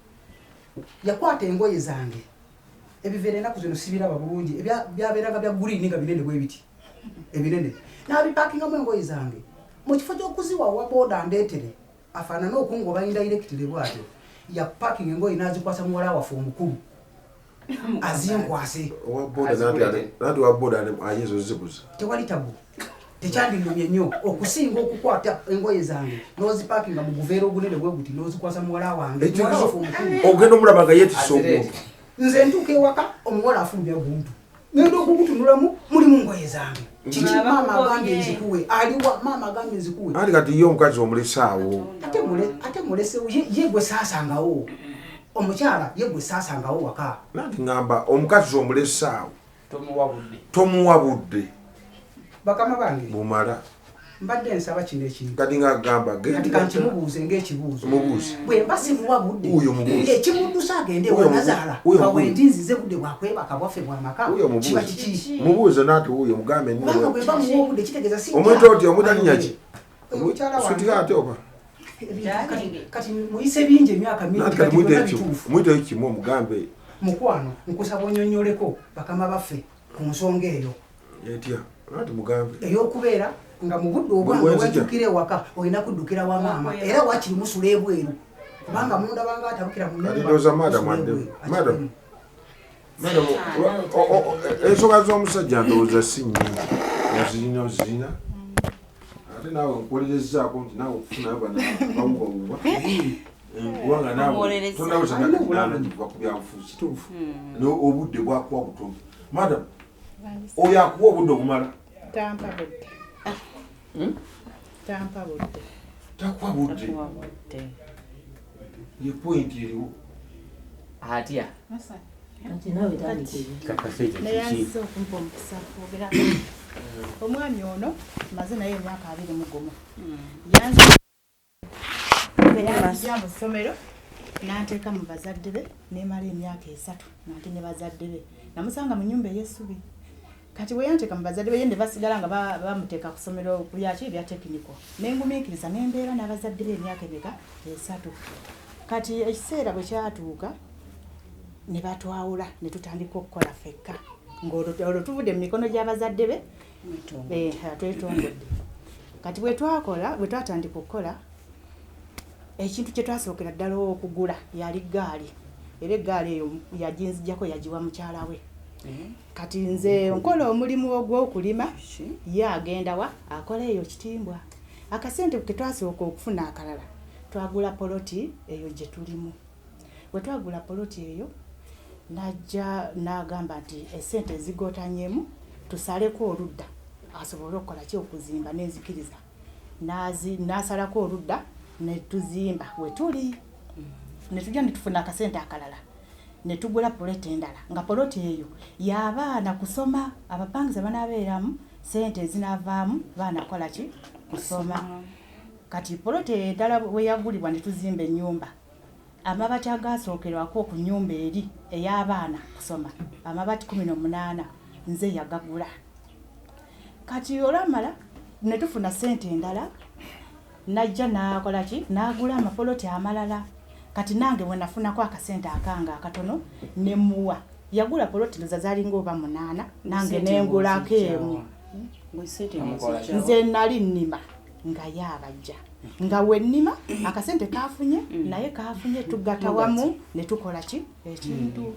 [SPEAKER 1] yakwata engoye zange, ebiveera ennaku zino sibiraba bulungi, byabeeranga bya green nga binene bwe biti ebinene, n'abipakingamu engoye zange. Mu kifo ky'okuziwa wa booda ndeetere afaanane okungoba indirectly bw'atyo, yapakinga engoye n'azikwasa muwala waffe omukulu azinkwase.
[SPEAKER 5] Owa boda nanti owa boda ayinza ozikuza.
[SPEAKER 1] Tewali tabu, tekyandinumye nnyo okusinga okukwata engoye zange n'ozipakinga mu guveera ogunene bwe guti n'ozikwasa muwala wange, muwala waffe omukulu.
[SPEAKER 5] Ogenda omulaba nga yeetisse
[SPEAKER 3] Azireete.
[SPEAKER 5] omuntu.
[SPEAKER 1] Nze ntuuka ewaka, omuwala afulumya guntu, ngenda okugutunulamu, mulimu ngoye zange. Kiki?
[SPEAKER 2] Aba
[SPEAKER 1] Maama agambye
[SPEAKER 2] akukobye.
[SPEAKER 1] nzikuwe. Aliwa? Maama agambye nzikuwe.
[SPEAKER 5] Anti kati ye omukazi omulesaawo.
[SPEAKER 1] Ate mulesewo ye gwe saasangawo, omukyala ye gwe saasangawo waka.
[SPEAKER 5] Nanti ŋŋamba omukazi omulesaawo.
[SPEAKER 3] Tomuwa budde.
[SPEAKER 5] Tomuwa budde
[SPEAKER 1] Bakama bange,
[SPEAKER 5] bumala.
[SPEAKER 1] Mbadde nsaba kino ekintu.
[SPEAKER 5] Kati ng'agamba
[SPEAKER 1] Kati kankimubuuze ng'ekibuuzo.
[SPEAKER 5] Mubuuze.
[SPEAKER 1] Bwe mba simuwa budde.
[SPEAKER 5] Oyo mubuuze.
[SPEAKER 1] Ekimuddusa agende
[SPEAKER 5] Oyo
[SPEAKER 1] ewa
[SPEAKER 5] mubuuze.
[SPEAKER 1] nazaala.
[SPEAKER 5] Oyo
[SPEAKER 1] Nga
[SPEAKER 5] mubuuze.
[SPEAKER 1] bwe ndi nzize budde bwakwebaka bwaffe bwamaka.
[SPEAKER 5] Oyo mubuuze.
[SPEAKER 1] Kiba kiki?
[SPEAKER 5] Mubuuze naati wuuyo mugambe nni
[SPEAKER 1] Kubanga bwe mba muwa obudde kitegeeza si.
[SPEAKER 5] Omuyita otya? Omuyita linnya ki?
[SPEAKER 1] Oyo mukyala wange.
[SPEAKER 5] Sweetheart ate oba?
[SPEAKER 1] Kati muyise bingi emyaka mingi
[SPEAKER 5] Naati
[SPEAKER 1] kati
[SPEAKER 5] kati muyite
[SPEAKER 1] byonna
[SPEAKER 5] ekyo.
[SPEAKER 1] bituufu.
[SPEAKER 5] Muyite kimu omugambe.
[SPEAKER 1] Mukwano nkusaba onyonnyoleko bakama baffe ku nsonga eyo.
[SPEAKER 5] Etya? Naati mugambe.
[SPEAKER 1] Ey'okubeera nga mu budde obwange
[SPEAKER 5] Bwe nzija.
[SPEAKER 1] wajjukira ewaka olina kuddukira wa maama era wakiri musula ebweru kubanga mundabanga atabukira mu
[SPEAKER 5] Kati
[SPEAKER 1] nnyumba,
[SPEAKER 5] ndowooza madam
[SPEAKER 1] musula
[SPEAKER 5] adde.
[SPEAKER 1] ebweru.
[SPEAKER 5] Madam. Madam, ensonga z'omusajja ndowooza si nnyingi. Ozirina ozirina. Ate naawe nkuwolerezzaako nti naawe okufuna bano bawubawuba. Kubanga naawe
[SPEAKER 2] Omuwolerezza.
[SPEAKER 5] tonnaweza nakinaana kiva ku byabufuzi. Kituufu. Obudde bwakuwa butono. Madam, oyo akuwa obudde obumala.
[SPEAKER 4] Tampa budde. Tampa budde.
[SPEAKER 5] Takuwa budde. Ye point eriwo.
[SPEAKER 3] Atya?
[SPEAKER 6] Kati naawe tandika ebintu.
[SPEAKER 7] Kakasa ekyo
[SPEAKER 4] Naye
[SPEAKER 7] kiki?
[SPEAKER 4] azze okumpa omukisa kwogera. Omwami ono maze naye emyaka 21. Yanzija mu ssomero n'anteeka mu bazadde be neemala emyaka 3 nga ndi ne bazadde be. Namusanga mu nnyumba ey'essubi. Kati bwe yanteeka mu bazadde be ye ne basigala nga bamuteeka ku ssomero ku byaki ebya tekiniko. Ne ngumiikiriza ne mbeera n'abazadde be emyaka emeka? 3. Kati ekiseera bwe kyatuuka ne batwawula ne tutandika okukola ffekka. Ng'olwo tuvudde mu mikono gy'abazadde be, twetongodde. Kati bwe twakola, bwe twatandika okukola, ekintu kye twasookera ddala okugula yali ggaali. Era eggaali eyo yaginzijjako yagiwa mukyala we. Kati nze nkola omulimu ogw'okulima, ye agenda wa akola eyo kitimbwa. Akasente ke twasooka okufuna akalala, twagula poloti eyo gye tulimu. Bwe twagula poloti eyo, n'ajja n'agamba nti essente ezigotanyemu tusaleko oludda asobole okukola ki okuzimba n'enzikiriza. N'asalako oludda ne tuzimba we tuli. Ne tujja ne tufuna akasente akalala. Ne tugula poloti endala nga poloti eyo y'abaana kusoma, abapangisa banaabeeramu ssente ezinaavaamu baana kukola ki kusoma. Kati poloti endala we yagulibwa ne tuzimba ennyumba. Amabaati agaasookerwako ku nnyumba eri ey'abaana kusoma, amabaati 18 nze yagagula. Kati olwamala ne tufuna ssente endala, n'ajja n'akola ki n'agula amapoloti amalala. Kati nange bwe nafunako akasente akange akatono ne muwa. Yagula poloti ndoza zaalinga oba 8, nange
[SPEAKER 2] Ssente
[SPEAKER 4] ne ngulako
[SPEAKER 2] ng'ozijjawa.
[SPEAKER 4] emu. Nze nali nnima nga ye abajja. Nga we nnima akasente kaafunye naye kaafunye tugatta wamu ne tukola ki ekintu.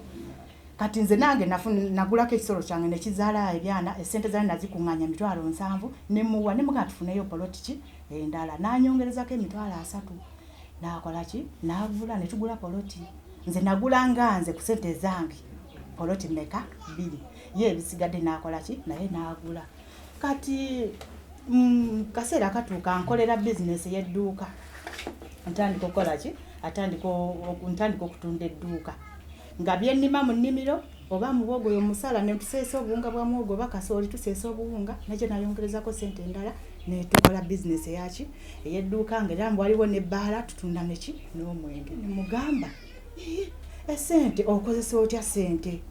[SPEAKER 4] Kati nze nange nagulako ekisolo kyange ne kizaala ebyana, essente zaali nazikuŋŋaanya 70,000 ne muwa, ne mugamba tufuneyo poloti ki endala. N'anyongerezako 30,000. N'akola ki? N'agula ne tugula poloti. Nze nagula nga nze ku ssente zange poloti mmeka? 2. Ye ebisigadde n'akola ki? Naye n'agula. Kati kaseera katuuka nkolera bizinesi y'edduuka. Ntandika okukola ki? Ntandika okutunda edduuka. Nga bye nnima mu nnimiro oba muwogo oyo musala ne tuseesa obuwunga bwa muwogo oba kasooli tuseesa obuwunga, nakyo nayongerezako ssente endala ne tukola bizinesi eyaki ey'edduuka nga era waliwo n'ebbaala tutunda neki n'omwenge. Ne mugamba, essente okozesa otya ssente?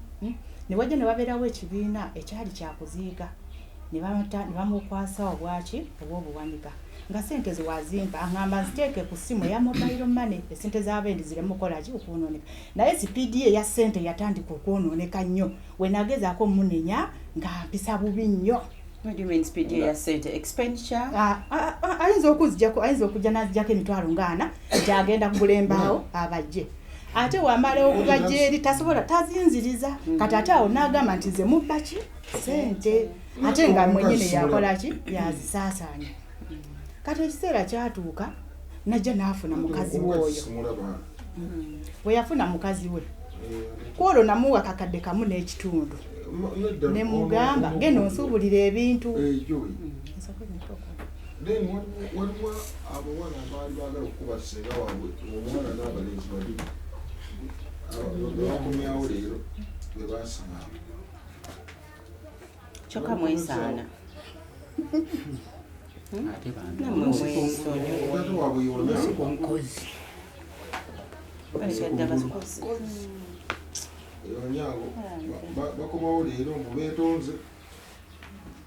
[SPEAKER 4] Ne wajja ne wabeerawo ekibiina ekyali kya kuziika. Ne bamukwasa obwaki obw'obuwanika. Nga ssente ze wazimpa, aŋŋamba nziteeke ku ssimu eya mobile money, essente z'abendi zireme kukola ki okwonooneka. Naye sipiidi ye eya ssente yatandika okwonooneka nnyo. We nagezaako mmunenya nga mpisa bubi nnyo.
[SPEAKER 2] What do you mean speed eya ssente? Expenditure?
[SPEAKER 4] Ayinza okuzijjako, ayinza okujja n'azijjako 40,000 nti agenda kugula embaawo abajje. Ate wamala okubajja eri tasobola, tazinziriza. Kati ate awo n'agamba nti nze mubba ki ssente. Ate nga mwennyini yakola ki yazisaasaanya. Kati ekiseera kyatuuka n'ajja n'afuna mukazi we oyo. Bwe yafuna mukazi we, ku olwo namuwa kakadde 1.5. Ne mugamba, genda onsuubulire ebintu.
[SPEAKER 5] Then waliwo abawala abaali baagala okukuba ssenga waabwe, omuwala n'abalenzi babiri. Bakomyawo leero bwe baasanga.
[SPEAKER 2] Kyokka mwesaana.
[SPEAKER 1] Ate bambi
[SPEAKER 2] Nammwe mwesonyiwe.
[SPEAKER 5] Taata waabwe y'onyango.
[SPEAKER 1] Nkozi.
[SPEAKER 2] Balekera ddala basikozi.
[SPEAKER 5] Onyango bakomawo leero mbu beetonze.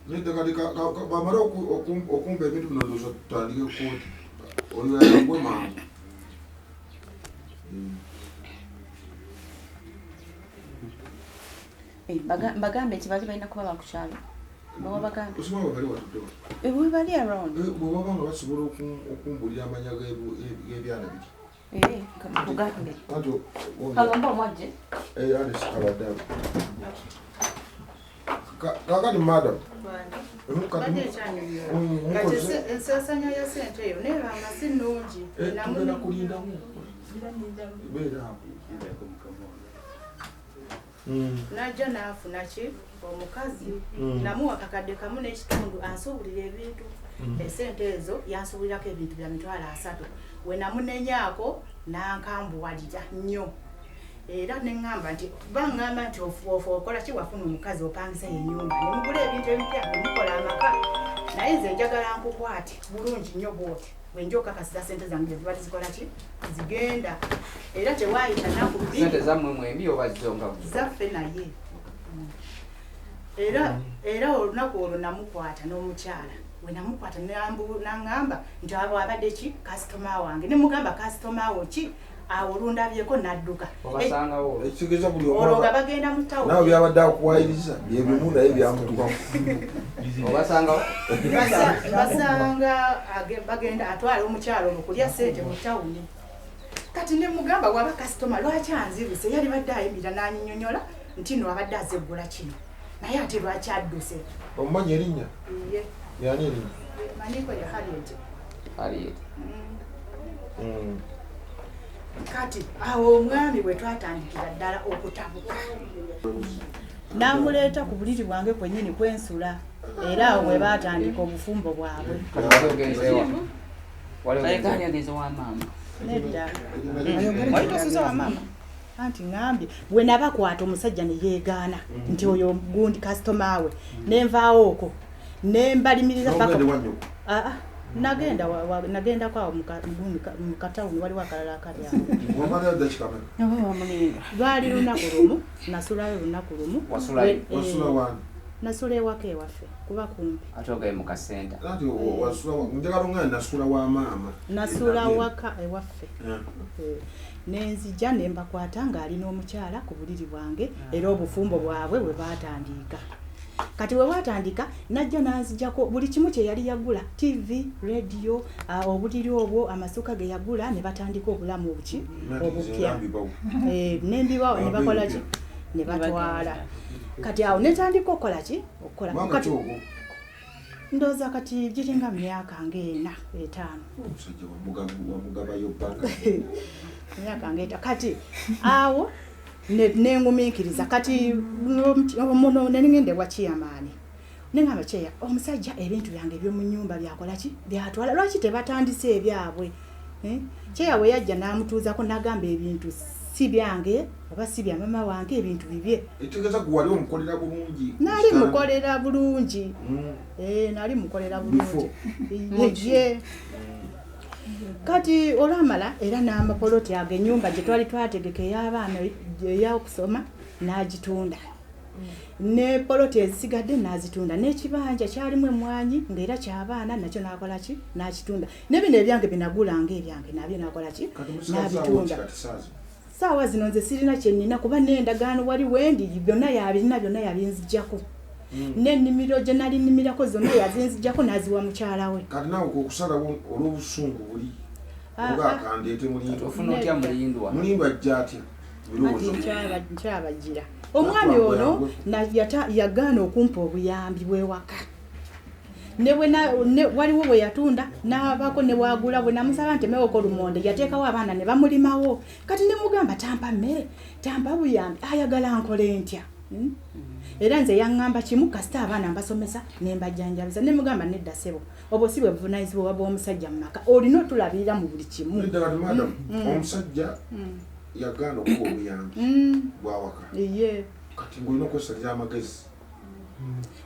[SPEAKER 5] Nedda kati bamale okumpa ebintu bino ndowooza tutandike kkooti. Oyo ayangwe mangu.
[SPEAKER 2] Eh, Bagambe nti bali balina kuba bakukyalo. Bawa bagambe.
[SPEAKER 5] Osoma bwe bali watuddewa.
[SPEAKER 2] Eh, we bali around.
[SPEAKER 5] Eh, bwe baba nga basobola okumbulira amanya g'ebyana biri.
[SPEAKER 2] Eh, kugambe.
[SPEAKER 5] Anti
[SPEAKER 2] Kagamba omwajje.
[SPEAKER 5] Eh, Alice abadde awo. Kaakati madam. Kati
[SPEAKER 4] Kati
[SPEAKER 5] mukoze.
[SPEAKER 4] ensasanya ya sente eyo naye bamba si nnungi.
[SPEAKER 5] Eh, tugenda kulindamu. Beera awo.
[SPEAKER 4] Najja n'afuna ki omukazi namuwa kakadde kamu n'ekitundu ansuubulira ebintu. Esente ezo yansuubulirako ebintu bya 30,000. We namunenyaako n'ankambuwalira nnyo. Era ne ŋŋamba nti baŋŋamba nti okola ki wafuna omukazi opangisa ennyumba ne mugula ebintu ebipya ne mukola amaka. Naye nze njagala nkukwate bulungi nnyo bw'oti. Bwe nja okakasiza sente zange gye ziba tizikola ki zigenda. Era tewaayita nnaku bbiri.
[SPEAKER 3] Sente zammwe mwembi oba zo nga gwe?
[SPEAKER 4] Zaffe naye. Era olunaku olwo namukwata n'omukyala. We namukwata n'aŋŋamba nti abo abadde ki kasitoma wange. Ne mugamba kasitoma wo ki awo olundabyeko n'adduka.
[SPEAKER 3] Obasangawo.
[SPEAKER 5] Ekitegeeza buli omu
[SPEAKER 4] Olwo nga bagenda mu tawuni.
[SPEAKER 5] Naawe byabadde akuwayiriza bye bimu naye byamutukamu.
[SPEAKER 3] Obasangawo?
[SPEAKER 4] Basanga bagenda atwala omukyala olwo kulya ssente mu tawuni. Kati ne mugamba bw'aba kasitoma lwaki anziruse yali badde ayimirira n'anyinyonnyola nti nno abadde azeggula kino. Naye ate lwaki adduse?
[SPEAKER 5] Omumanyi erinnya?
[SPEAKER 4] Ye.
[SPEAKER 5] Yani erinnya?
[SPEAKER 4] Manyiko ye Harriet.
[SPEAKER 3] Harriet.
[SPEAKER 4] Kati awo omwami bwe twatandikira ddala okutabuka. N'amuleeta ku buliri bwange kwennyini kwensula. Era awo we baatandika obufumbo bwabwe.
[SPEAKER 3] Wali ogenzeewa? Wali
[SPEAKER 2] Aleka
[SPEAKER 3] ogenzeewa?
[SPEAKER 2] agenze wa maama.
[SPEAKER 4] Nedda. Wali tosuze wa maama? Anti ŋŋambye bwe nabakwata omusajja ne yeegaana nti oyo gundi kasitoma we. Ne nvaawo okwo. Ne mbalimirira paka.
[SPEAKER 5] N'ogende wa nnyoko?
[SPEAKER 4] Ah, nagenda nagendako awo mu katawuni waliwo akalala akali awo.
[SPEAKER 5] Wamalayo ddakiika mmeka?
[SPEAKER 2] Oba wamulinda.
[SPEAKER 4] Lwali lunaku lumu, nasulayo lunaku lumu.
[SPEAKER 3] Wasulayo?
[SPEAKER 5] Wasula wani?
[SPEAKER 4] Nasula ewaka ewaffe kuba kumpi.
[SPEAKER 3] Ate ogaye mu kasenta.
[SPEAKER 5] Anti wasula njagala oŋŋambe nasula wa maama.
[SPEAKER 4] Nasula waka ewaffe. Nenzija ne mbakwata ng'alina omukyala ku buliri bwange era obufumbo bwabwe bwe baatandika. Kati bwe bwatandika najja n'anzijjako buli kimu kye yali yagula, TV, radio, obuliri obwo, amasuka ge yagula ne batandika obulamu obuki obupya. N'embibawo ne bakola ki? Ne batwala. Kati awo ne tandika okukola ki? Okukola. Kati ndowooza kati giringa myaka ng'ena etaano.
[SPEAKER 5] Omusajja wamugabayo bbanga.
[SPEAKER 4] Myaka ng'eta. Kati awo nengumiikiriza. Kati muno ne ngenda ewa Chairman. Ne ngamba Chair, omusajja ebintu byange eby'omu nnyumba byakola ki? Byatwala. Lwaki tebatandise ebyabwe? Chair we yajja n'amutuuzako n'agamba ebintu si byange oba si bya mama wange, ebintu bibye.
[SPEAKER 5] Ekitegeeza gwe wali omukolera bulungi.
[SPEAKER 4] Nali mukolera bulungi. Nali mukolera bulungi. Ye. Kati olwamala era n'amapoloti ago ennyumba gye twali twategeka ey'abaana ey'okusoma n'agitunda. Ne poloti ezisigadde n'azitunda. N'ekibanja kyalimu emmwanyi ng'era ky'abaana nakyo n'akola ki? N'akitunda. Ne bino ebyange bye nagulanga ebyange nabyo n'akola ki? N'abitunda. Saawa zino nze sirina kye nnina kuba n'endagaano wali wendi byonna yabirina byonna yabinzijjako. N'ennimiro gye nali nnimirako zonna yazinzijjako n'aziwa mukyala we.
[SPEAKER 5] Kati naawe okusalawo olw'obusungu buli oba akandeete Mulindwa.
[SPEAKER 3] Ofuna otya Mulindwa?
[SPEAKER 5] Mulindwa ajja atya? Birowoozo.
[SPEAKER 4] Nkyabagira. Omwami ono yagaana okumpa obuyambi bw'ewaka. Waliwo bwe yatunda n'abaako ne bw'agula bwe namusaba nti mmewoko lumonde yateekawo abaana ne bamulimawo. Kati ne mugamba tampa mmere, tampa buyambi, ayagala nkole ntya? Era nze yaŋŋamba kimu kasita abaana mbasomesa ne mbajjanjabisa. Ne mugamba nedda ssebo, obwo si bwe buvunaanyizibwa bw'omusajja mu maka, olina otulabirira mu buli kimu.
[SPEAKER 5] Nedda kati madam, omusajja yagaana okuwa obuyambi bw'awaka.
[SPEAKER 4] Ye.
[SPEAKER 5] Kati ng'olina okwesalira amagezi.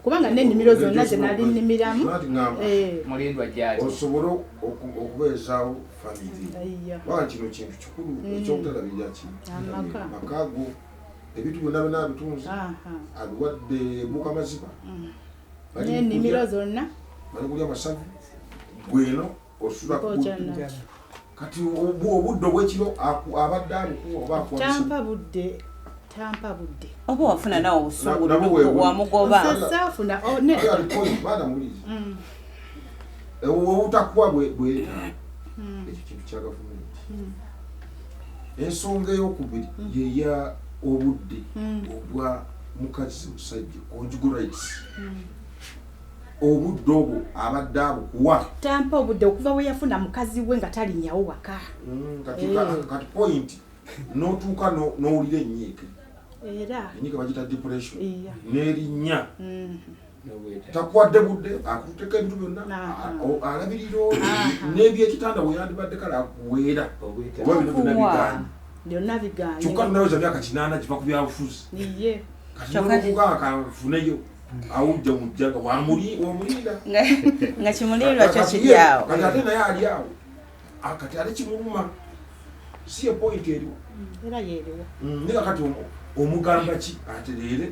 [SPEAKER 4] Kubanga n'ennimiro zonna ze nali nnimiramu.
[SPEAKER 3] Mulindwa gyali.
[SPEAKER 5] Osobole okubeezaawo family. Kubanga kino kintu kikulu ekyokutalabirira ki? Amaka go ebintu byonna byonna abitunze. Abiwadde buuka maziba.
[SPEAKER 4] N'ennimiro zonna.
[SPEAKER 5] Bali kulya masavu. Gweno osula ku kati obudde obw'ekiro abadde abukuwa oba akuwa
[SPEAKER 4] tampa budde tampa budde
[SPEAKER 2] oba wafuna nawe obusungu wamugoba
[SPEAKER 4] saafuna
[SPEAKER 5] obutakuwa bwetaaga ekyo kintu kya gavumenti. Ensonga eyokubiri yeya obudde obwa mukazi musajja conjugal rights. Obudde obwo abadde abukuwa
[SPEAKER 4] tampa obudde okuva we yafuna mukazi we nga talinyawo waka.
[SPEAKER 5] Kati point n'otuuka n'owulira ennyiike
[SPEAKER 4] era
[SPEAKER 5] ennyiike bagiyita depression n'erinnya takuwadde budde akuteeka ebintu byonna alabirira n'ebyekitanda we yandibadde kale akuweera oba ebintu byonna bigaanye
[SPEAKER 4] byonna bigaanye
[SPEAKER 5] kyokka tunaweza myaka 8 kiva ku byabufuzi kati n'okugaa kafuneyo awujja mujjaga wamulinda
[SPEAKER 2] nga kimulindwa kyo kiri awo
[SPEAKER 5] kati ate naye ali awo kati ate kimuluma si ye point eriwo
[SPEAKER 4] era yeeriwo
[SPEAKER 5] naye kati omugamba ki atereere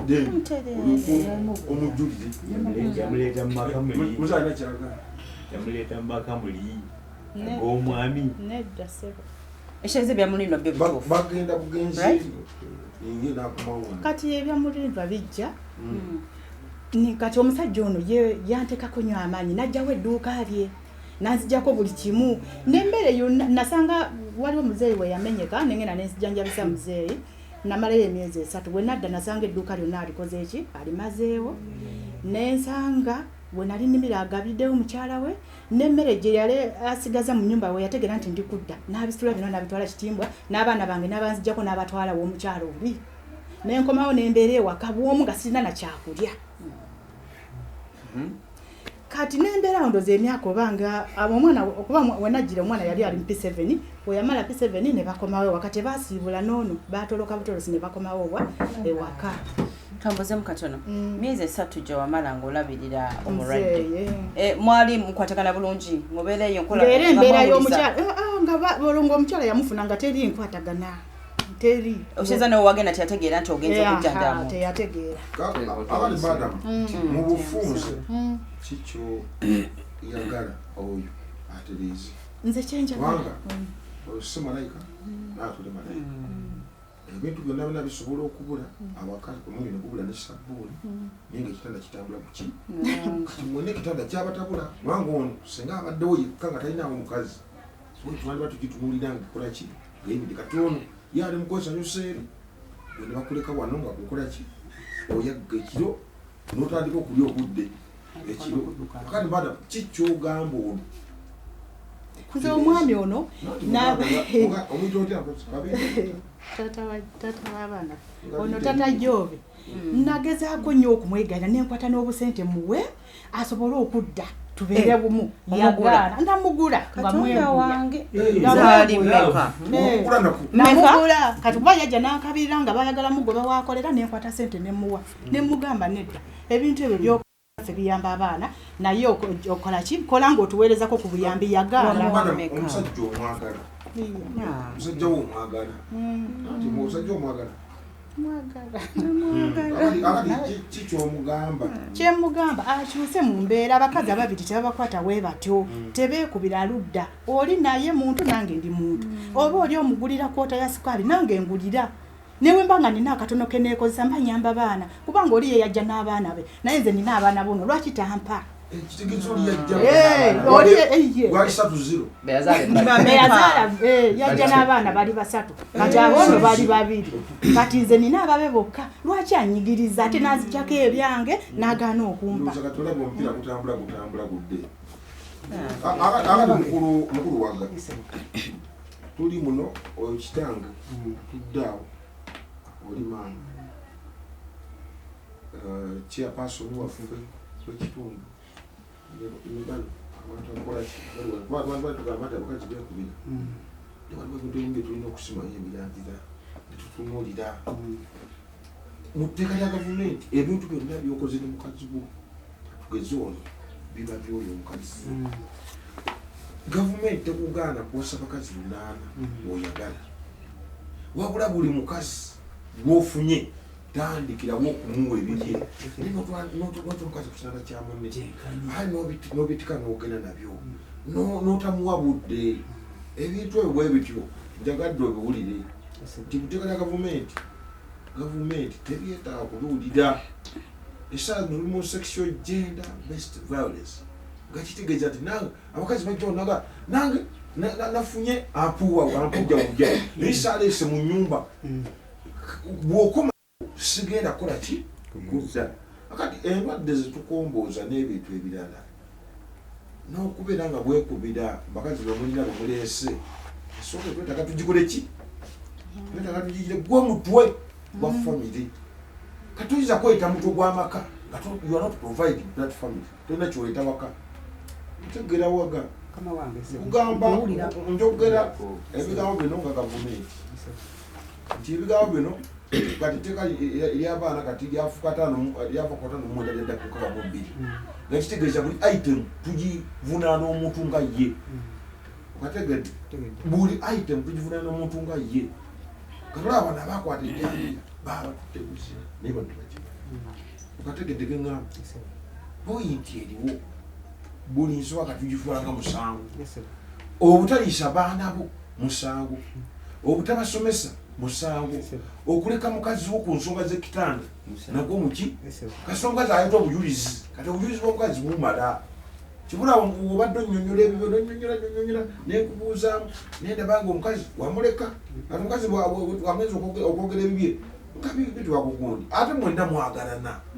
[SPEAKER 5] then omujjulire
[SPEAKER 7] yamuleeta mu maka muli
[SPEAKER 5] muzaana kyagala
[SPEAKER 7] yamuleeta mu maka muli ag'omwami
[SPEAKER 4] nedda ssebo
[SPEAKER 2] ekitegeeza ebyamulindwa byo bituufu
[SPEAKER 5] bagenda bugenzi
[SPEAKER 4] kati ebyamulindwa bijja. Kati omusajja ono yanteekako nnyo amaanyi n'ajjawo edduuka lye n'anzijjako buli kimu n'emmere yonna nasanga waliwo muzeeyi we yamenyeka nengenda nenzijjanjabisa muzeeyi namalayo emyezi 3 bwe nadda nasanga edduuka lyonna alikoze eki alimazeewo nensanga we nali nnimira agabiddewo mukyala we n'emmere gye yali asigaza mu nnyumba we yategeera nti ndi kudda n'abisitula byonna n'abitwala Kitimbwa n'abaana bange n'abanzijjako n'abatwala w'omukyala oli nenkomawo nembeera ewaka bwomu nga sirina na kyakulya. Kati nembeera awo ndowooza emyaka obanga omwana okuba wenajjira omwana yali ali mu P7 we yamala P7 ne bakomawo ewaka tebaasiibula n'ono baatoloka butolosi ne bakomawo ewaka.
[SPEAKER 2] Tambuzemu katono myezi 3 gye wamala ng'olabirira omulwadde mwali mukwatagana bulungi mubeera eyo nkola
[SPEAKER 4] era embeera y'omukyala nga ng'omukyala yamufuna nga teri nkwatagana teri
[SPEAKER 2] okyeza nawe wagenda teyategeera nti ogenza okujjanjaba
[SPEAKER 4] teyategeera.
[SPEAKER 5] Abali madam mu bufunze kikyo yagala oyo atereeze
[SPEAKER 4] nze kyenjagala
[SPEAKER 5] si malayika naatuli malayika ebintu byonna byonna bisobola okubula awaka omunyu ne gubula ne sabbuuni naye ng'ekitanda kitambula buki kati mwena ekitanda kyabatabula kubanga ono singa abaddewo yekka nga talinaawo mukazi twaliba tugitunulira nga ekola ki ng'eyimidde kati ono ye ali mu kwesanyusa eri gwe ne bakuleka wano nga kukola ki oyagga ekiro n'otandika okulya obudde ekiro kati madam ki ky'ogamba ono
[SPEAKER 4] nze omwami ono taata w'abaana ono tata Jobe nagezaako nnyo okumwegaana nenkwata n'obusente muwe asobole okudda tubeere bumu yagaana namugula nga mwemugula kati kuba yajja n'ankabirira nga bayagala mugoba wakolera nenkwata sente nemuwa nemugamba nedda ebintu ebyo byoffe biyamba abaana naye okola ki kola ng'otuweerezako ku buyambi yagaana.
[SPEAKER 5] Omusajja omwagala omusajja wo omwagala anti omusajja omwagala kikyomugamba
[SPEAKER 4] kyemugamba akyuse mu mbeera abakazi ababiri tebabakwata we batyo tebeekubira ludda oli naye muntu nange ndi muntu oba oli omugulira kwota ya sukaali nange ngulira newe mba nga nina akatono ke neekozesa mba nyamba baana kubanga oli ye yajja n'abaana be naye nze nina abaana bono lwaki tampa yajja n'abaana bali 3 kati abono bali 2 kati nze nina ababe bokka lwaki anyigiriza ate n'anzijjako ebyange n'agaana okumpa.
[SPEAKER 5] Mukulu waga tuli muno oyo kitange tuddaawo oli maama chairperson waffe w'ekitundu ne bano abantu abakola ki abantu batugamba nti abakazi beekubira ne waliwo ebintu ebimu bye tulina okusimayo emirandira ne tutunuulira Mu tteeka lya gavumenti, ebintu byonna byokoze ne mukazi wo, tugeze ono, biba byoyo omukazi. Gavumenti tekugaana kuwasa bakazi lunaana bw'oyagala, wabula buli mukazi gwofunye tandikirawo okumuwa ebirye, naye nota omukazi ku kitanda kya munne, aye n'obitika n'ogenda nabyo, n'otamuwa budde. Ebintu ebyo bwe bityo njagadde obiwulire nti mu tteeka lya gavumenti tebyetaaga kubiwulira. Essaawa zino tuli mu sexual gender based violence, nga kitegeeza nti nange abakazi bajjawo naga nange nafunye ampuwa ampujjawujja, naye saaleese mu nyumba. Bw'okoma sigenda kukola ki kudda. Akati endwadde zetukombooza n'ebintu ebirala n'okubeera nga bwekubira bakazi bemulina bemuleese, esooka twetaaga tugikole ki? Twetaaga tugigire gwe mutwe gwa family. Kati kweyita mutwe gw'amaka nga you are not providing that family, tolina kyoleeta waka. Ntegeera waga?
[SPEAKER 1] Kama wange, ssebo.
[SPEAKER 5] Kugamba
[SPEAKER 1] Mpulira.
[SPEAKER 5] Njogera ebigambo bino nga gavumenti nti ebigambo bino kati etteeka ery'abaana kati lyafuka lyava ku 59 lyadda ku 62, nga kitegeeza buli item tugivunaana omuntu nga ye. Okategedde?
[SPEAKER 1] Tegedde.
[SPEAKER 5] Buli item tugivunaana omuntu nga ye. Katolaba bano abakwata ejjambiya baba tutte buzira, naye bano tebakimanyi. Okategedde geŋŋamba? Point eriwo, buli nsonga kati tugitwala nga musango. Obutaliisa baana bo musango, obutabasomesa musango, okuleka mukazi wo ku nsonga z'ekitanda nagwo muki? Kasita omukazi ayeta obujulizi, kati obujulizi bw'omukazi bumala. Kibula obadde onnyonnyola ebibyo, nonnyonnyola nnyonnyola, nenkubuuzaamu, nendaba nga omukazi wamuleka. Kati omukazi wamenza okwogera ebibye nga bitwakugundi, ate mwenna mwagalana.